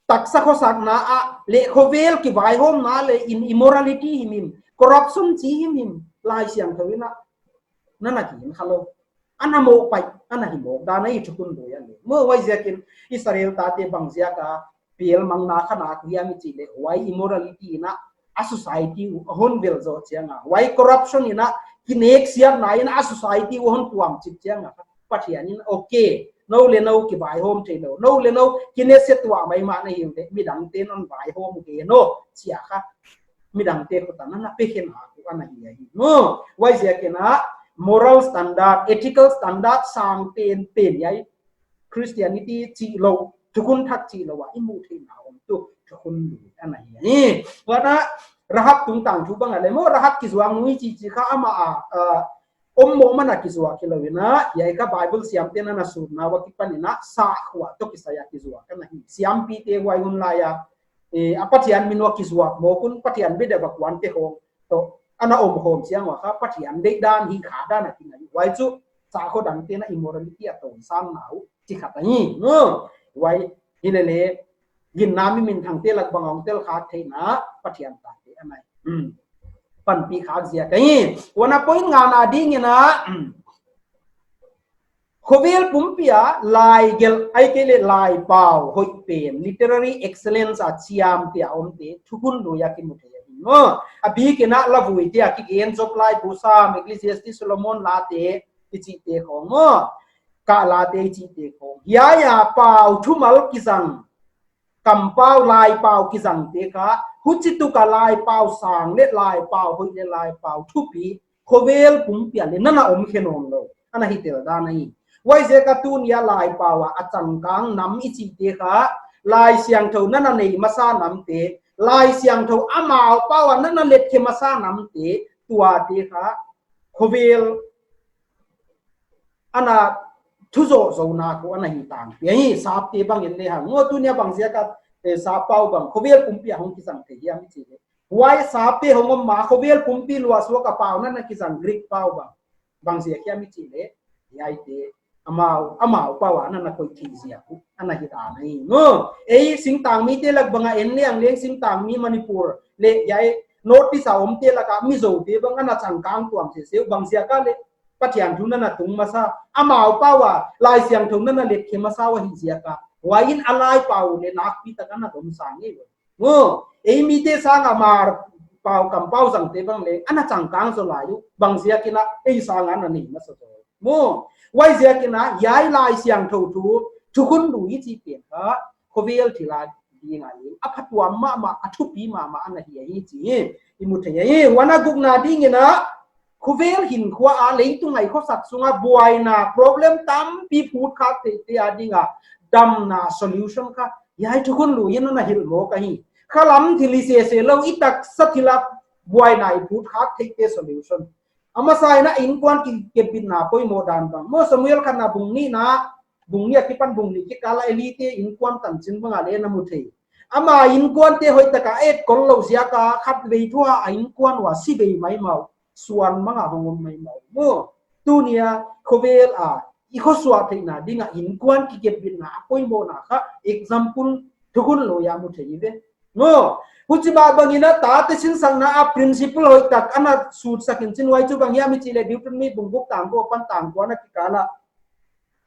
taksa khosakna a, leh khovel kivaihawmna leh in immorality himhim, corruption chih himhim, Laisiangthou in a nana kihin khalou. Ana mohpaih, ana hi mawk dan ahi thukhun lui a leh. Maw, huaiziak in Israel tate bangziak a pelmangna kha nak uh hiam i chih leh, huai immorality in a, a society uh a hon vel zoh chiang a, huai corruption in a, kineksiatna in a society uh a hon tuam chip chiang a, Pathian in, okay, nou leh nou kivaihawm theilou, nou leh nou kinepsiat tuah maimah na hi uleh, midang te'n hon vaihawm uh hen aw, chi a kha midang te khut a nana pe khin a uh ana hi ahi. Maw, huaiziak in a moral standard, ethical standard sang penpen hiai Christianity chih lou, thukhun thak chih lou a i muh theihna om tuh thukhun lui ana hi ahi. Huan a Rahab tungtang thu bang a leh maw, Rahab kizuak nu i chih chih kha amah a, ah, om moh man a kizuak hilou in a, hiai kha Bible siam te'n ana sutna ua kipan in a sakhua toh kisai a kizuak ana hi. Siampi te huai hun lai a, eh, a Pathian min ua kizuak mawk un Pathian bia deuh a kuan te khong toh ana om khawm chiang ua kha Pathian deih dan hi kha dan a kingai. Huai chu sakhaw dang te'n a immorality a tawisangna uh chi khat ahi. Maw, huai hileleng ginna mi minthang te lak bang a hong tel kha theihna Pathian tate ana hi. Hmm. Panpih khak ziak ahi. Huan a point ngana ding in a, hmm, khovel pumpi a laigelh ahihkeileh laipau hoih pen, literary excellence a chiamteh a omte thukhun lui a kimu thei ahi. Maw, a bik in a Lavui te a kigen, Job laibu, Sam, Ecclesiastes, Solomon late i chihte khong maw, Kah late i chihte khong. Hiai a pau thumal kizang, kampau laipau kizangte kha, huchituk a laipau sang leh laipau hoih leh laipau thupi khovel pumpi a leh nana om khe nawn lou ana hi tel dan ahi. Huaiziak a tuni a laipau a, a changkang nam i chihte kha, Laisiangthou nana nei masa namte, Laisiangthou amau pau a nana let khe masa namte, tuate kha khovel ana thu zoh zouna uh ana hi tangpi ahi. Sapte bang in leh hang, maw, tuni a bangziak a, eh, sappau bang khovel pumpi a hong kizang thei hiam i chih leh, Huai sap te hong om ma khovel pumpi luah suak a pau na na kizang Greek pau bang. Bang ziak hiam i chih leh, hiaite amau, amau pau a na na koih theih ziak uh ana hi dan ahi. No, ei singtangmi te lak bang a en leng leng singtangmi Manipur leh hiai North East a om te lak a Mizo te bang ana changkang tuam sese uh, bang ziak a leh Pathian thu na na tung masa, amau pau a Laisiangthou na na letkhe masa uh ahih ziak a, huai in a lai pau leh nakpi tak ana dom sang ngei uh. Maw, ei mite sang a Hmar pau kampau zang te bang leng ana changkang zaw lai uh, bang ziak in a ei sang a na nei masa zaw. Maw, huai ziak in a hiai Laisiangthou thu, Thukhun Lui i chih pen kha khovel thil a ding a leng a phatuam mahmah, a thupi mahmah ana hi ahi chih i mu thei ahi. Huan a gukna ding in a, khovel hinkhua a leitung a i khosak sung a buaina problem tampi phut khak theih te a ding a damna solution kha hiai Thukhun Lui in ana hilh mawk ahi. Khalam thil hi sese lou, i taksa thil a buaina i phut khak theih te solution. A masa in a innkuan kikepbitna poimoh dan bang. Maw, Samuel khatna bung nihna, bung nih akipan bung nih kikal a Eli te innkuan tanchin bang a leng na mu thei. Ama innkuan te hoih tak a etkol lou ziak a khatvei thu a a innkuan uh a si bei maimah uh, suan bang a hong om maimah uh. Maw, tuni a khovel a i khosuah theihna ding a innkuan kikepbitna a poimohna kha example Thukhun Lui a mu thei ve. Maw, huchi mah bang in a tate sinsakna a principle hoih tak ana sutsak in chin, huai chu bang hiam i chih leh Deuteronomy bung guk tang kua apan tang kua na kikal a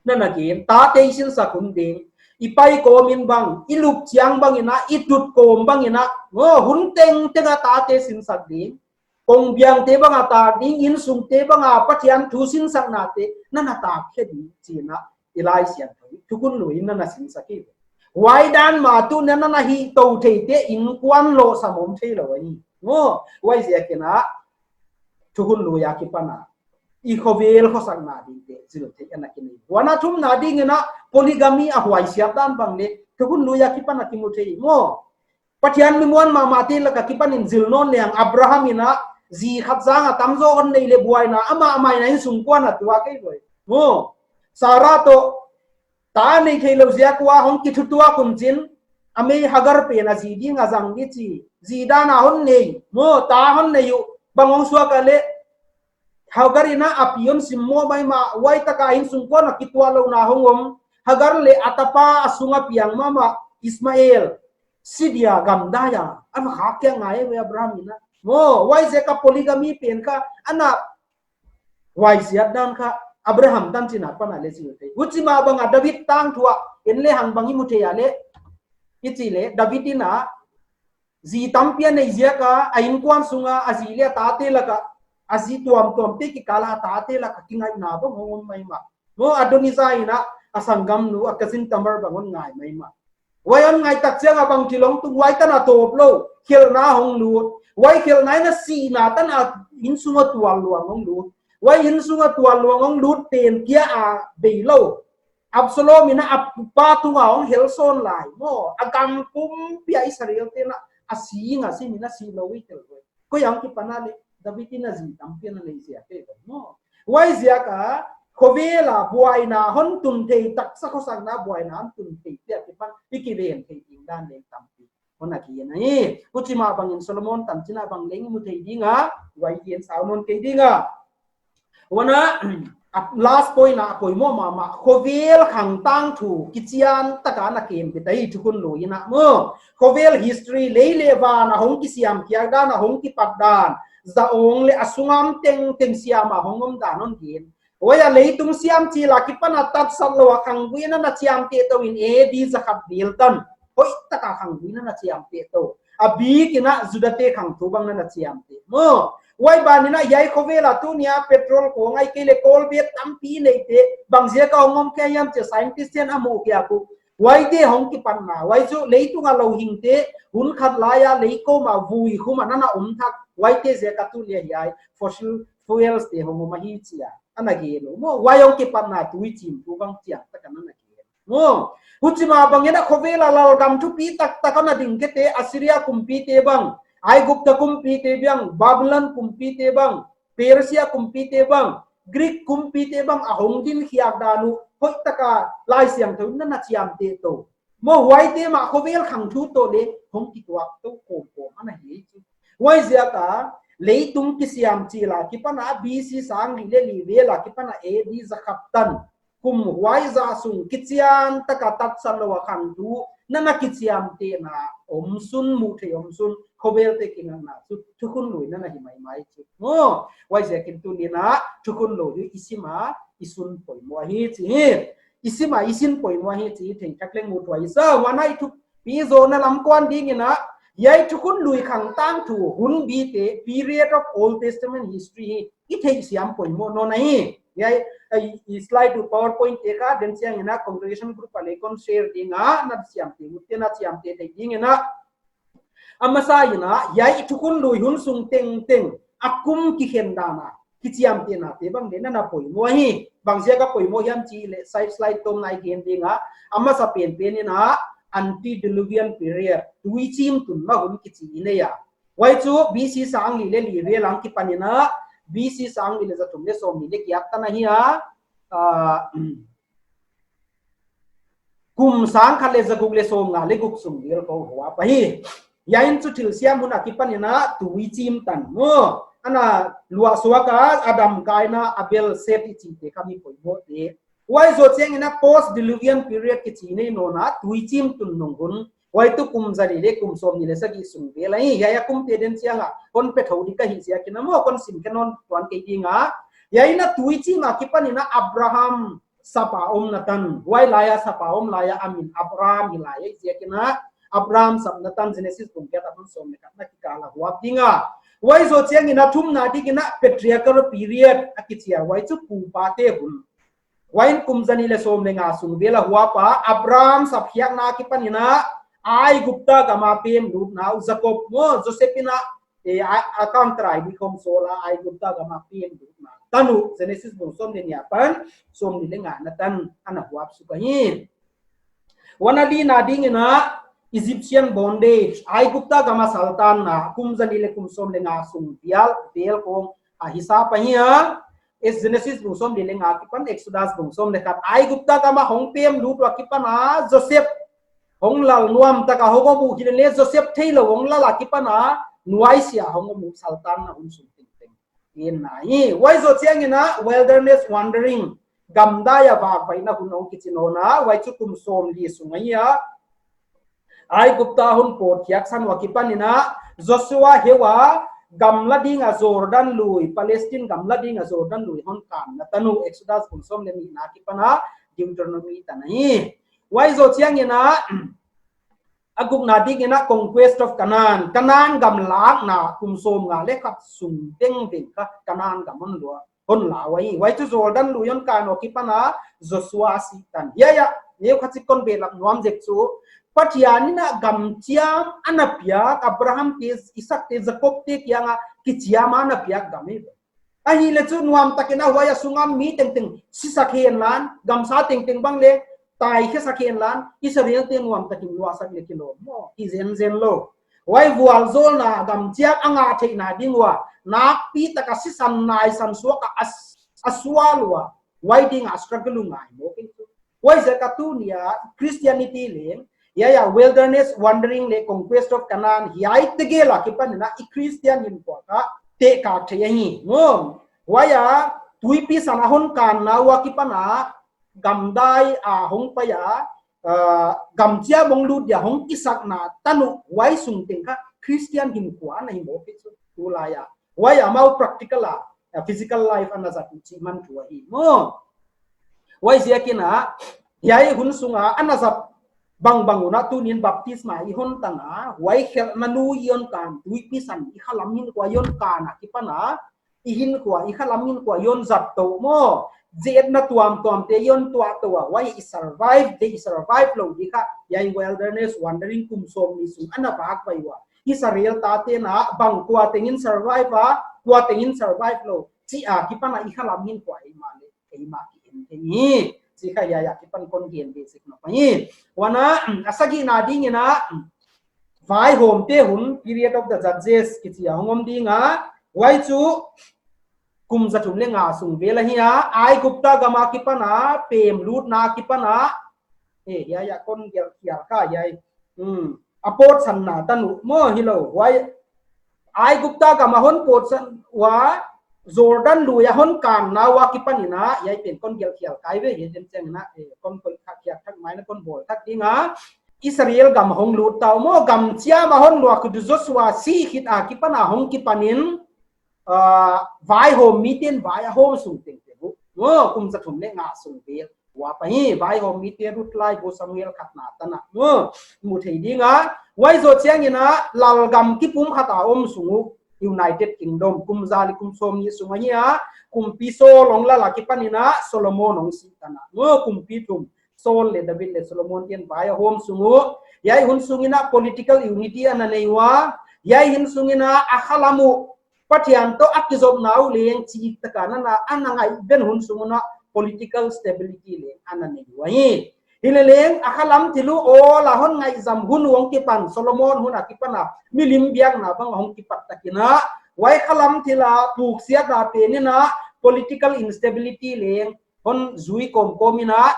na na gen, tate i sinsak hun ding, i pai kawm in bang, i lup chiang bang in a, i tut kawm bang in a, maw, hun tengteng a tate sinsak ding, kongbiang te bang a tak ding, innsung te bang a Pathian thu sinsakna te na na tak khe ding chih in a, i Laisiangthou Thukhun Lui in na na sinsak hi. Huai dan mah tuni a na na hih tou thei te innkuan lou sam om thei lou ahi. Maw, huai ziak in a Thukhun Lui a kipan a i khovel khosakna ding te zil theih ana kinei. Huan a thumna ding in a polygamy a huaisiat dan bang leng Thukhun Lui a kipan a kimu thei. Maw, Pathian mi muan mahmah te lak a kipan in zil nawn leng Abraham in a zi khat zang a tamzaw hon nei leh buaina amah amah in a innsungkuan a tuak kei uh. Maw, Sarah toh ta nei theilou ziak ua hong kithutuak un chin, a mei Hagar pen a zi ding a zang di chi, zi dan a hon nei, maw, ta hon nei uh, bang hong suak a leh Hagar in a a pi hon sim mawk maimah, huai tak a innsungkuan a kituahlouhna hong om. Hagar leh a tapa a sung a piang mahmah Ismael si dia gamdai a, a va khak kia ngai ve Abraham in a. Maw, huai ziak a polygamy pen kha ana huaisiat dan kha Abraham tanchin apan a leng zil thei. Huchi mah bang a David tangthu a en lehang bang i mu thei a leh, i chih leh David in a zi tampi a nei ziak a, a innkuan sung a a zi leh a tate lak a, a zi tuamtuam te kikal a a tate lak a kingaihna bang hong om maimah. Maw, Adonijah in a a sanggamnu a cousin Tamar bang hon ngai maimah. Huai hon ngai tak chiang a bang thil hong tung, huai tan a tawp lou, khelhna hong lut. Huai khelhna in a sihna tan a innsung a tualluang hong lut. Huai innsung a tualluang hong lut pen kia a bei lou Absalom in a a pa tung a hong hel sawn lai. Maw, a gam pumpi a Israel te in a a si nga si min a si lou i tel lou. Koi a hong kipan a leh David in a zi tampi a nei ziak e. Maw, huai ziak a khovel a buaina hon tun thei, taksa khosakna buaina hon tun thei te a kipan i kiven thei ding dan leng tampi hon a kigen ahi. Huchi mah bang in Solomon tanchin a bang leng i mu thei ding a, huai gen sau nawn kei ding a. Huan a, a last point a poimoh mahmah, khovel khang tangthu kichian tak a na kem pih ta hi Thukhun Lui in a maw. Khovel history lei leh van a hong kisiam khiak dan, a hong kipat dan, za awng leh a sung a tengteng siam a hong om dan hon gen. Huai a leitung siam chil a kipan a tatsat lou a khanggui in a na chiamteh tou in A D zakhat vel tan. Hoih tak a khanggui in a na chiamteh tou. A bik in a Juda te khangthu bang na na chiamteh. Maw, huai ban in a hiai khovel a tuni a petrol khong ahihkeileh coal bek tampi nei te bang ziak a hong om khe hiam chih scientist te'n a muh khiak uh. Huaite hong kipatna, huai chu leitung a louhing te, hun khat lai a lei kawm a vui khum a na na om thak, huaite ziak a tuni a hiai fossil fuels te hong om ahi chi a ana gen uh. Maw, huai hong kipatna tuichim thu bang chiang tak a na na gen uh. Maw, huchi mah bang in a khovel a lalgam thupi taktak a na ding khe te, Assyria kumpi te bang, Aigupta kumpi te bang, Babylon kumpi te bang, Persia kumpi te bang, Greek kumpi te bang a hong din khiak dan uh hoih tak a Laisiangthou in na na chiamteh tou. Maw, huaite mah khovel khang thu toh leng hong kituak tou kawmkawm ana hi chu. Huaiziak a, leitung kisiam chil a kipan a B C sang li leh li vel a kipan a A D zakhat tan kum huai za sung kichian taka tatsan lou a khangthu nana kichiamtehna omsun, muh theih omsun, khovel te kingakna chu thukhun lui nana hi maimai chu. Maw, huaiziakin tuni'n a thukhun lui i sim a i sin poimoh hi chi hi. I sim a i sin poimoh hi chi thengthak leng mu tuai sa. Huan a i thupi zohna lam kuan dingin a, hiai thukhun lui khang tangthu hunbi te, period of Old Testament history hi i theihsiam poimoh nawn ahi. Hiai, a, i slide uh PowerPoint te kha den chiangin a congregation group a leng kon share ding a, na chiamteh ut te na chiamteh theih dingin a. A masa in a, hiai thukhun lui hun sung tengteng a kum kikhen dan a kichiamtehna te bang leng nana poimoh hi. Bangziak a poimoh hiam chih leh side slide tawm na i gen ding a. A masa penpen in a, antediluvian period, tuichim tun ma hun kichi i nei a. Huai chu B C sang li leh li vel a kipan in a, B C sang li leh za thum leh sawmli leh giat tan ahi a. Ah, kum sang khat leh za guk leh sawmnga leh guk sung vel khong huap ahi. Hiai in chu thilsiam hun a kipan in a tuichim tan maw. Ana luah suak a Adam, Kaina, Abel, Seth i chihte kha mi poimoh te. Huai zoh chiangin a post diluvian period kichi nei nawn a, tuichim tun nung hun. Huai tuh kum zali leh kum sawmnih leh sagih sung vel ahi. Hiai a kumte den chiang a kon pe thou di ka hih ziakin a maw kon sim khe nawn tuan kei ding a. Hiai in a tuichim a kipan in a Abraham sap a omna tan. Huai lai a sap a om lai a a min Abraham hi lai a ziakin a Abraham sapna tan Genesis bung giat a bung sawm leh khat na kikal a huap ding a. Huai zoh chiangin a thumna dingin a patriarchal period a kichi a, huai chu pu pa te hun. Huai in kum zali leh sawm leh nga sung vel a huap a, Abraham sapkhiakna kipan in a Aigupta gam a pem lutna uh Jakob maw Joseph in a, eh, a, a kangtrai di khong sawl a Aigupta gam a pem lutna tan uh Genesis bung sawmnih apan sawmnih leh nga na tan ana huap suk ahi. Huan a lina dingin a Egyptian bondage, Aigupta gam a saltanna, kum zali leh kum sawm leh nga sung vel, vel khong a hisap ahi a. Genesis bung sawmnih leh nga kipan Exodus bung sawm leh khat. Aigupta gam a hong pem lut ua kipan a Joseph hong lal nuam taka hong om uh hileh leng Joseph theilou hong lal a kipan a nuaisiah hong om uh saltanna hun sung tengteng. Inna hi, huai zoh chiangin a wilderness wandering, gamdai a vakvaihna hun hong kichi nawn a, huai chu kum sawmli sung ahi a. Aigupta hon pawtkhiak san ua kipan in a, Joshua heu a, gam la ding a Jordan lui, Palestine gam la ding a Jordan lui hon kanna tan uh, Exodus bung sawm leh nihna kipan a, Deuteronomy tan ahi. Huai zoh chiangin a, a gukna dingin a conquest of Canaan, Canaan gam lakna kum sawmnga leh khat sung vengveng kha Canaan gam hon lua, hon la ua hi. Huai chu Jordan lui hon kan ua kipan a Joshua si tan. Hiai a, neu khat chik kon behlap nuam zek chu, Pathian in a gam chiam ana piak, Abraham te, Isaac te, Jakob te kiang a kichiam ana piak gam hi. Ahihleh chu nuamtakin a huai a sunga mi tengteng sisak henla, gamsa tengteng bang leng taikhesak henla, Israel te nuamtakin luahsak leh kilawm maw, hi zenzen lou. Huai vualzawlna gam chiam a ngah theihna ding ua, nakpi taka sisan naisan suak a, a sual ua, huai ding a struggle uh ngai maw kei chu. Huaiziak a tuni a Christianity leng, hiai a wilderness wandering leh conquest of Canaan, hiai tegel a kipan in a i Christian hinkhua kha tehkak thei ahi. Maw, huai a tuipi san a hon kanna ua kipan a gamdai a hong pai a, ah, gam chiam hong lut dia hong kisakna tan uh huai sung teng kha Christian hinkhua ana hi maw kei chu tulai a. Huai amau practical a, a physical life ana zat uh chih man thu ahi maw. Huaiziakin a, hiai hun sunga ana zat bangbang un a tuni'n baptisma i hon tan a, huai khelhna nu i hon kan, tuipi san i khalam hinkhua i hon kan a kipan a, i hinkhua, i khalam hinkhua i hon zat tou maw. Zetna tuamtuam te i hon tuah tou a, huai i survive, te i survive lou di kha, hiai wilderness wandering kum sawmli sung ana vakvai ua. Israel tate na bang kua tengin survive a, kua tengin survive lou, chih a kipan a i khalam hinkhua eimah leh eimah ki en thei hi. Chih kha hiai a kipan kon gen basic na pa hi. Huan a, a sagihna dingin a, vaihawmte hun, period of the judges, kichi a hong om ding a, huai chu kum za thum leh nga sung vel ahi a, Aigupta gam a kipan a, pem lutna kipan a, eh, hiai a kon gelh khial kha hiai. Hmm. A pawtsanna tan uh maw hilou, huai, Aigupta gam a hon pawtsan ua, Jordan lui a hon kanna ua kipan in a, hiai pen kon gelh khial kei ve, hiai pen chiang in a, eh, kon koih thak khiak thak mai in a kon bawl thak ding a, Israel gam hong lut ta uh maw, gam chiam a hon luak uh Joshua si khit a kipan a hong kipan in, ah, vaihawm mite'n vai a hawm sung tengteng uh. Maw, kum za thum leh nga sung vel. Huai pa hi, vaihawm mite Ruth laibu Samuel khatna tan a. Maw, mu thei ding a. Huai zoh chiang in a, lalgam kipumkhat a om sung uh. United Kingdom, kum za leh kum sawmnih sung ahi a, kumpi Saul hong lal a kipan in a, Solomon hong si tan a. Maw, kumpi thum, Saul leh David leh Solomon te'n vai a hawm sung uh. Hiai hun sung in a political unity ana nei ua. Hiai hun sung in a a khalam uh Pathian toh a kizopna uh leng chik taka ana, ana ngaih ven hun sung un a political stability leng ana nei ua hi. Hileleng a khalam thil uh awl a hon ngaihzam hun uh hong kipan, Solomon hun a kipan a milim biakna bang hong kipat tak in a, huai khalam thil a puksiatna pen in a political instability leng hon zui kawmkawm in a,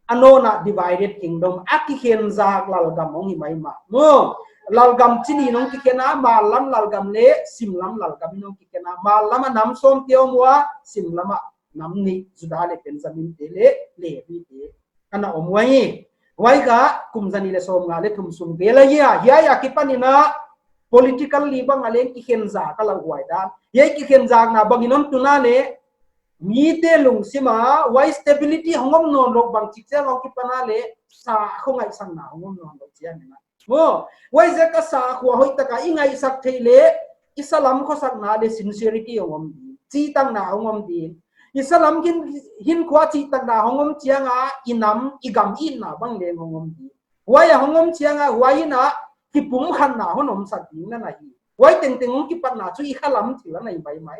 a nawn a divided kingdom, a kikhenzak lalgam hong hi maimah. Maw, lalgam chi nih in hong kikhen a, mal lam lalgam leh sim lam lalgam in hong kikhen a, mal lam a nam sawmte om ua, sim lam a nam nih, Juda leh Benjamin te leh Levi te ana om ua hi. Huai kha kum za nih leh sawmnga leh thum sung vel ahi a, hiai a kipan in a political li bang a leng kikhenzak a lauhuai dan. Hiai kikhenzakna bang in hon tun a leh, mite lungsim a, huai stability hong om nawn lou bang chik chiang hong kipan a leh, sakhua ngaihsakna hong om nawn lou chiang in a. Maw, huaiziak a sakhua hoih taka i ngaihsak theih leh, i salam khosakna leh sincerity hong om ding, chihtakna hong om ding. I salam hin, hinkhua chihtakna hong om chiang a, i nam, i gam itna bang leng hong om ding. Huai a hong om chiang a, huai in a kipumkhatna hon omsak ding na na hi. Huai tengteng hong kipatna chu i khalam thil ana hi maimah.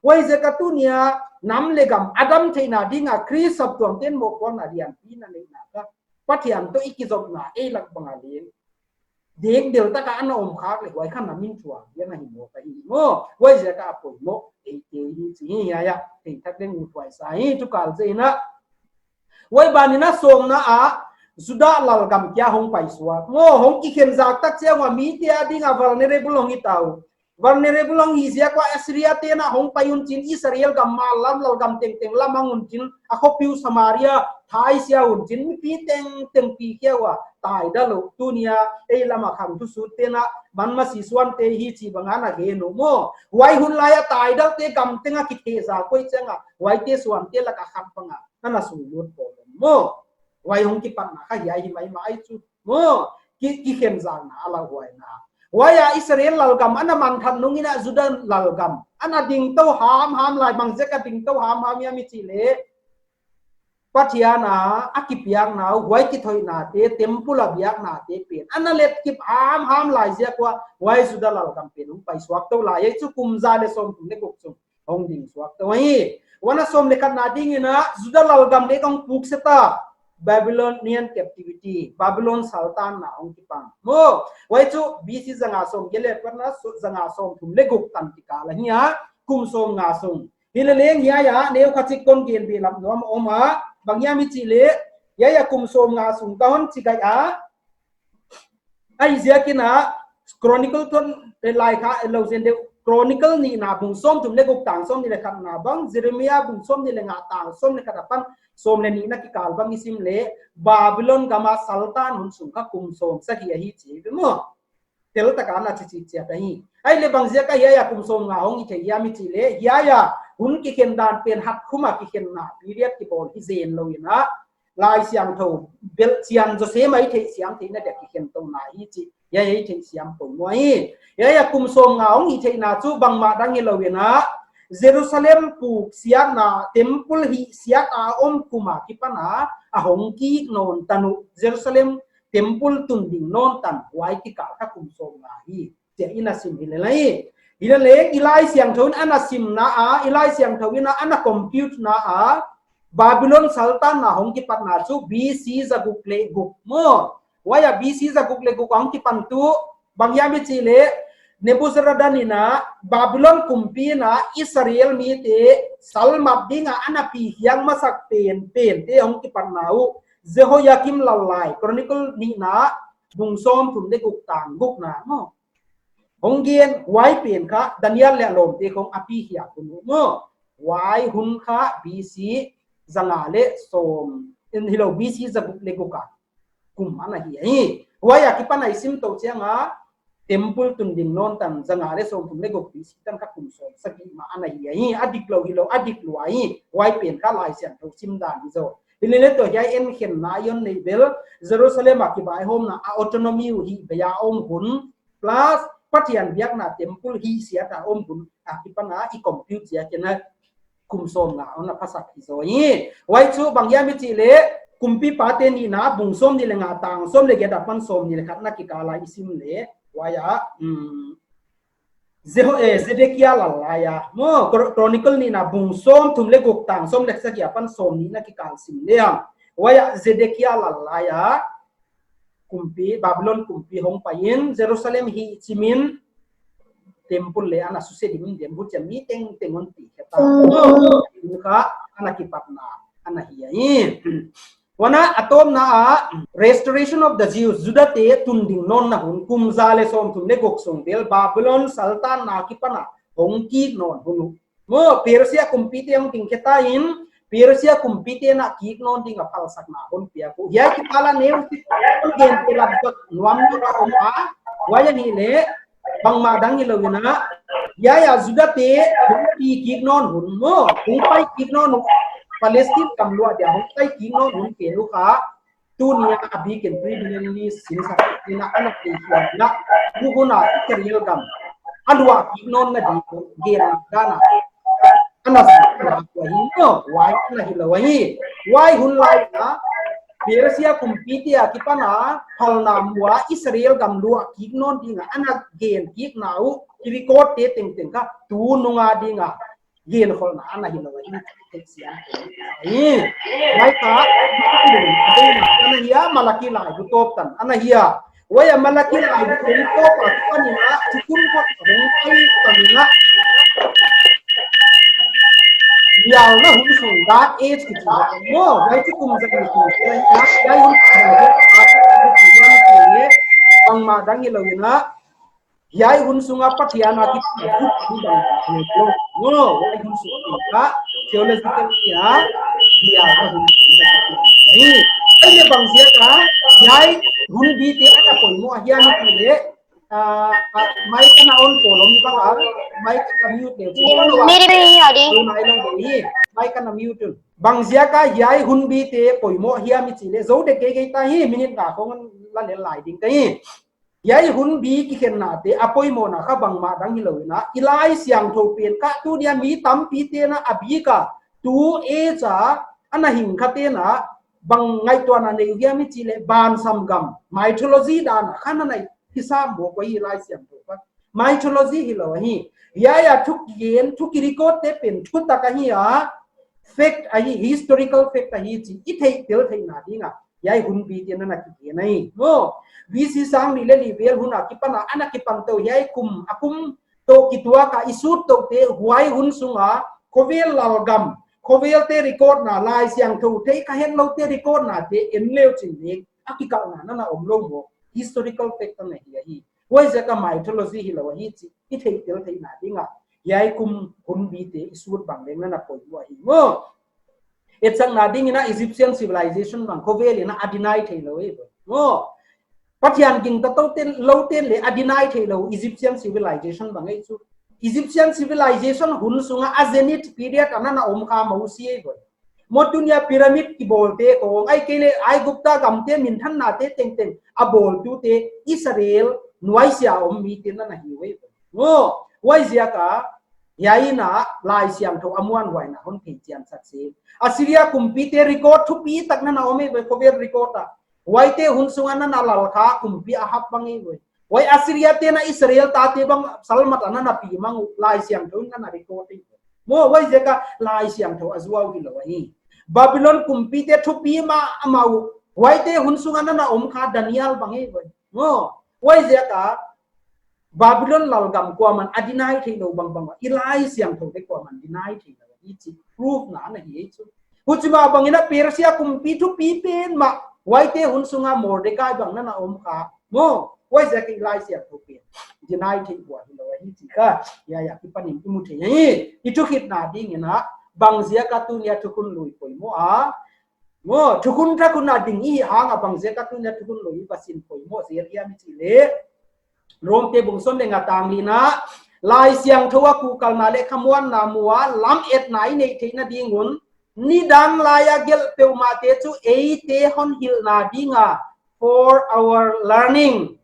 Huaiziak a tuni a nam leh gam a dam theihna ding a Khrist saptuam te'n mohpuakna lianpi na neihna kha, Pathian toh i kizopna ei lak bang a leng dekdel taka ana om khak leh huai kha nam in thuak ding ana hi mawk ahi maw. Huaiziak a poimoh eite hi chih hiai a thei thak leng uthuai sa hi, tu kal zia in a. Huai ban in a sawmna a, Juda lalgam kia hong paisuak. Maw, hong kikhenzak tak chiang ua mite a ding a vulnerable hong hi ta uh. Vulnerable hong hi ziak ua Assyria te'n a hong pai un chin, Israel gam mal lam lalgam tengteng lamang un chin, a khopi uh Samaria thaisia un chin, mipi tengteng pi kia ua taidal uh. Tuni a ei lam a khang thusut te'n a, man masi suante hi chih bang ana gen uh maw. Huai hun lai a taidalte gam teng a kithehzak uh chiang a, huaite suante lak a khat bang a ana sunglut pawl maw. Huai hong kipatna kha hiai hi maimah ai chu. Maw, ki, kikhenzakna a lauhuaina. Huai a Israel lalgam ana mangthang nung in a Juda lalgam ana dingtou hamham lai, bangziak a dingtou hamham hiam i chih leh, Pathian a, a kipiakna uh, huai kithoihnate, temple a biaknate pen ana letkip hamham lai ziak ua, huai Juda lalgam pen hong paisuak tou lai, hiai chu kum za leh sawmthum leh guk sung hong ding suak tou hi. Huan a sawm leh khatna ding in a Juda lalgam leng hong pukse ta, Babylonian captivity, Babylon saltanna hong kipang. Maw, huai chu B C zanga sawmgiat leh khatna, su-, zanga sawmthum leh guk tan kikal ahi a, kum sawmnga sung. Hileleng hiai a neukhat chik kon gen beh lam nuam om a, bang hiam i chih leh, hiai a kum sawmnga sung ka hon chi gaih a, Ahihziak in a, Chronicle tun, eh, lai kha, eh, lou zen deuh, Chronicle nihna bung sawmthum leh guk tang sawmnih leh khatna bang, Jeremiah bung sawmnih leh nga tang sawm leh khat apan sawm leh nihna kikal bang i sim leh, Babylon gam a saltan hun sung kha kum sawmsagih ahi chih ve maw. Tel taka ana chi chi chiat ahi. Ahihleh bangziak a hiai a kum sawmnga hong hi thei hiam i chih leh, hiai a hun kikhen dan pen hatkhum a kikhenna period kibawl hi zen lou in a, Laisiangthou bel chian Joseph a i theihsiam theihna dia kikhen touhna hi chih, hiai a i theihsiam poimoh hi. Hiai a kum sawmnga hong hi theihna chu bangmah dang hilou in a, Jerusalem puksiatna, temple hihsiat a om kum a kipan a, a hong kik nawn tan uh, Jerusalem temple tun ding nawn tan, huai kikal kha kum sawmnga hi. Chih i na sim hi lel hi. Hileleng, i Laisiangthou in ana simna a, i Laisiangthou in a ana compute na a, Babylon saltanna hong kipatna chu B C zaguk leh guk maw. Huai a B C zaguk leh guk hong kipan tu, bang hiam i chih leh, Nebuzaradan in a, Babylon kumpi in a, Israel mite salmat ding a ana pi hiang masak pen, pente hong kipatna uh, Jehoiakim lal lai, Chronicle nihna, bung sawmthum leh guk tang gukna maw. hong gen, huai pen kha Daniel leh a lawmte khong a pi hiak hun uh maw. Huai hun kha B C zanga leh sawm, in hilou, B C zaguk leh guk a kum ana hi hi. Huai a kipan a i sim tou chiang a, temple tun ding nawn tan zanga leh sawmthum leh guk B C tan kha kum sawm sagih mah ana hi hi. A diklou hilou, a diklou ahi. Huai pen kha Laisiangthou sim dan hi zaw. Hilele toh hiai enkhenna i hon neih bel, Jerusalem a kivaihawmna a autonomy uh hih bang a om hun, plus Pathian biakna temple hih siat a om hun, a kipan a i compute ziak in a kum sawmnga ana phasak hi zaw hi. Huai chu bang hiam i chih leh, Kumpipate nihna bung sawmnih leh nga tang sawm leh giat apan sawmnih leh khat na kikal a i sim leh, huai a, um, Jeho-, eh, Zedekia lal lai a. Maw, Chro-, Chronicle nihna bung sawmthum leh guk tang sawm leh sagih apan sawmnih na kikal sim leh ang. Huai a Zedekia lal lai a, kumpi, Babylon kumpi hong pai in, Jerusalem hih chim in, temple leh ana suse dim in, huchia mi tengteng hon pi khe ta. Kha, ana kipatna, ana hi hi. Huan a, a tawpna a, restoration of the Jews, Judate tun ding nawnna hun, kum za leh sawmthum leh guk sung bel, Babylon saltanna kipan a hong kik nawn hun uh. Maw, Persia kumpite hong ding khe ta in, Persia kumpite'n a kik nawn ding a phalsakna hon piak uh. Hiai kipan a neu si, gen te lam tak nuam nuam a om a, huai a ni leh, bangmah dang hilou in a, hiai a Judate hong pi kik nawn hun maw, hong pai kik nawn hun, Palestine gam luah dia hong pai kik nawn hun pen uh kha, tuni a bikin premillennialist sinsakte in a ana thei hiam in a, huai hun a Israel gam a luah kik nawnna ding gen dan a, ana sak na tua hi maw, huai ana hilou hi. Huai hun lai a, Persia kumpite a kipan a phalna muh a Israel gam luah kik nawn ding a ana gen kikna uh, i record te tengteng kha tunung a ding a gen kholhna ana hilou hi. Thei siam hi. Huai kha, ana hi a, Malaki laibu tawp tan ana hi a. Huai a Malaki laibu tawp a kipan in a, chu kum khat hong pai tan in a, mialna hun sung, Dark Age kichi maw, huai chu kum zang ni sung, huai hun sung, bangmah dang hilou in a, hiai hun sung a Pathian a kipan a, maw, huai hun sung a, theological a, hiai a hun sung a, hi, ei leh bang ziak a, hiai hun bite ana poimoh hiam i chih leh, ah, ah, mic ana on kei lou mi bang a, mic ana mute leh. Mute hi a di. Tunai lou hi, mic ana mute un. Bang ziak a hiai hun bite poimoh hiam i chih leh, zou dek geigei ta hi, minute nga khong la lel lai ding ka hi. Hiai hun bi kikhenna te, a poimohna kha bangmah dang hilou in a, i Laisiangthou pen kha tuni a mi tampite'n a bik a, tu e cha, ana hing khate'n a, bang ngaihtuahna nei uh hiam i chih leh, bansam gam, mythology dan a kha ana hi sam maw, huai Laisiangthou kha. Mythology hilou hi. Hiai a thu kigen, thu ki record te pen, thutak ahi a, fact ahi, historical fact ahi chih i theih tel theihna ding a, hiai hun bite'n ana kigen ahi. Maw, B C sang nih leh li vel hun a kipan a, ana kipan tou hiai kum, a kum toh kituak a i sut tou te, huai hun sung a, khovel lalgam, khovel te record na, Laisiangthou theih kha hetloute record na te, en leu chin ding, a kikalhna ana om lou maw, historical fact ana hi ahi. Huaiziak a mythology hilou hi chih i theih tel theihna ding a, hiai kum hun bite i sut bang leng ana poimoh ahi maw. Etsakna ding in a Egyptian civilization bang khovel in a deny theilou hi maw. Pathian gingta tou ten, lou ten leh a deny theilou Egyptian civilization bang ei chu. Egyptian civilization hun sung a, a zenith period a ana om kha Mosi ei maw. Maw, tuni a pyramid kibawl te khong, ahihkeileh Aigupta gam te minthanna te tengteng a bawltute Israel nuaisiah a om mite'n ana hi uh ei. Maw, huaiziak a, hiai in a Laisiangthou a muanhuaina hon thei chian sak si. Assyria kumpite record thupitak ana om ei, khovel record a. Huaite hun sung a ana lal kha kumpi Ahab bang ei. Huai Assyria te'n a Israel tate bang salmat ana pi mang uh, Laisiangthou in ana record ei. Maw, huaiziak a Laisiangthou a zuau hilou ahi. Babylon kumpite thupi mahmah uh. Huaite hun sung a ana om kha Daniel bang ei. Maw, huaiziak a Babylon lalgam kuaman a deny theilou bangbang a, i Laisiangthou te kuaman deny theilou hi chih proof na ana hi ei chu. Huchi mah bang in a Persia kumpi thupi pen mah, huaite hun sung a Mordecai bang ana om kha. Maw, Huaiziak a Laisiangthou pen deny thei buai hilou ahi chih kha hiai akipanin i mu thei hi. I thukhitna dingin a, bangziak a tuni a thukhun lui poimoh a, maw, thukhun thak hun a ding i hih hang a bangziak a tuni a thukhun lui i va sin poimoh zel hiam i chih leh, Rom te bung sawm leh nga tang lina, Laisiangthou a kuhkalna leh khamuanna muh a lametna i neih theihna ding un, nidang lai a gelh peuhmahte chu eite hon hilhna ding a, for our learning,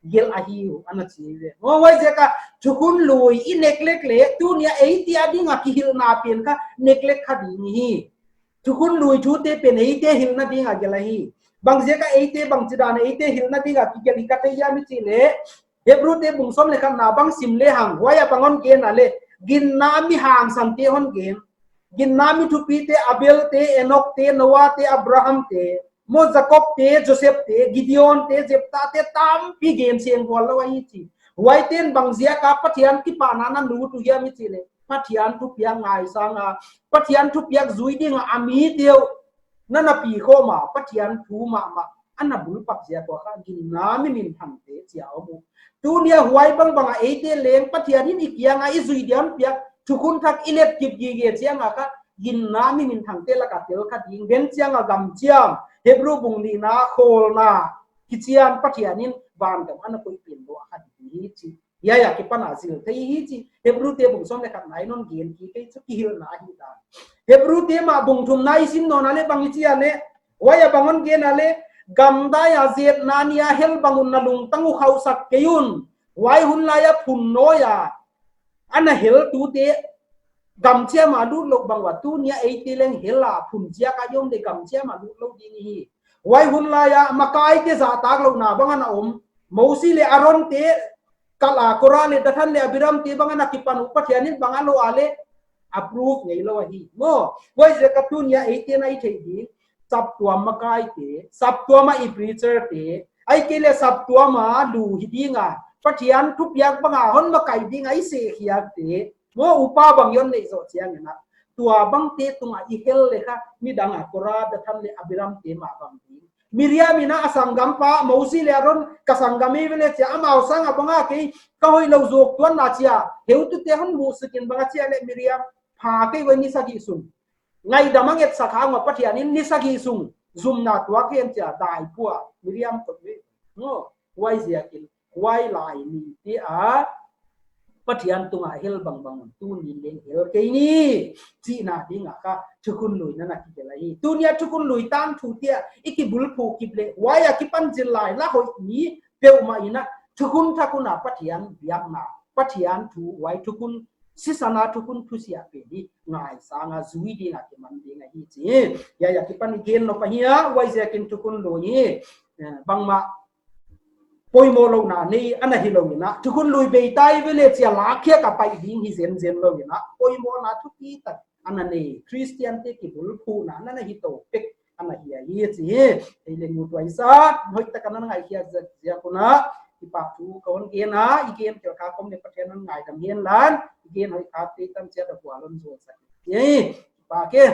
gelh ahi uh, ana chi ve. Maw, huaiziak a thukhun lui i neglect leh, tuni a eite a ding a kihilhna pen kha neglect kha ding hi. Thukhun lui thute pen eite hilhna ding a gelh ahi. Bangziak a eite bangchidan a eite hilhna ding a kigelh hi ka thei hiam i chih leh, Hebru te bung sawm leh khatna bang sim lehang, huai a bang hon gen a leh, ginna mi hangsante hon gen. Ginna mi thupite, Abel te, Enok te, Noah te, Abraham te, maw, Jakob te, Joseph te, Gideon te, Jephtha te, tampi gen seng vual lou ahi chi. Huaiten bangziak a Pathian kipahna na lut uh hiam i chih leh, Pathian thupiak ngaisang a, Pathian thupiak zui ding a a mite uh na na pi khawm a, Pathian thu mahmah ana bulpak ziak ua kha ginna mi minthangte chia om uh. Tuni a huai bangbang a eite leng Pathian in i kiang a i zui dia hon piak thukhun thak i let kip gige chiang a kha ginna mi minthangte lak a tel kha ding. Ven chiang a gamchiam, Hebru bung nihna, khawlna, kichian Pathian in vangam ana koih pen lou a kha ding hi chi. Hiai akipan a zil thei hi chi. Hebru te bung sawm leh khatna in hon gen kei chu kihilhna hi ta. Hebru te mah bung thumna i sim nawn a leh bang i chi a leh, huai a bang hon gen a leh, gamdai a zetna ni a hel bang un na lungtang uh khauhsak kei un. Huai hun lai a phun nawi a ana heltute gamchiam a lut lou bang ua, tuni a eite leng hel a phun ziak a i om leh gamchiam a lut lou ding i hi. Huai hun lai a makaite zahtak louhna bang ana om. Mosi leh Aron te kal a Korah leh Dathan leh Abiram te bang ana kipan uh Pathian in bang a loh a leh approve ngei lou ahi. Maw, huaiziak a tuni a eite na i theih ding, saptuam makaite, saptuam a i preacher te, ahihkeileh saptuam a lu hi ding a, Pathian thupiak bang a hon makai ding a i sehkhiakte, maw, upa bang i hon neih zoh chiang in a, tua bangte tung a i hel leh kha, midang a Korah, Dathan leh Abiram te mah bang ding. Miriam in a sanggampa, Mosi leh Aron ka sanggam ei ve leh chia, amau sang a bang a kei ka hoihlou zuak tuan na chia, heutute hon muhsik in bang a chi a leh Miriam, pha kei ve ni sagih sung. Ngaidam a ngetsak hang ua Pathian in ni sagih sung zumna tuak hen chia dai pua Miriam koih ve. Maw, huaiziakin, huai lai ni te a Pathian tung a hel bangbang un tuni leng hel kei ni chihna ding a kha thukhun lui na na kigelh ahi. Tuni a thukhun lui tangthu te a i kibulphuh kip leh, huai akipan zil lai la hoih mi peuhmah in a thukhun thak hun a Pathian biakna, Pathian thu, huai thukhun sisan a thukhun thusia pen hi ngaisang a zui ding a kiman ding ahi chi. Hiai akipan i gen nop ahi a, huaiziakin thukhun lui hi, eh, bangmah poimoh louhna nei ana hilou in a, thukhun lui bei ta ei ve leh chia lakkhiak a pai ding hi zenzen lou in a, poimohna thupi tak ana nei, Christian te kibulphuhna ana hi tou pek ana hi ahi chi. Ei leng mu tuaisa, hoihtak a na ngaihkhiak ziak un a, kipahthu ka hon gen a, i gen kel kha kawm leh Pathian in ngaidam hen lan, i gen hoih kha te tan chia da bual hon zual sak. Ei, kipak e.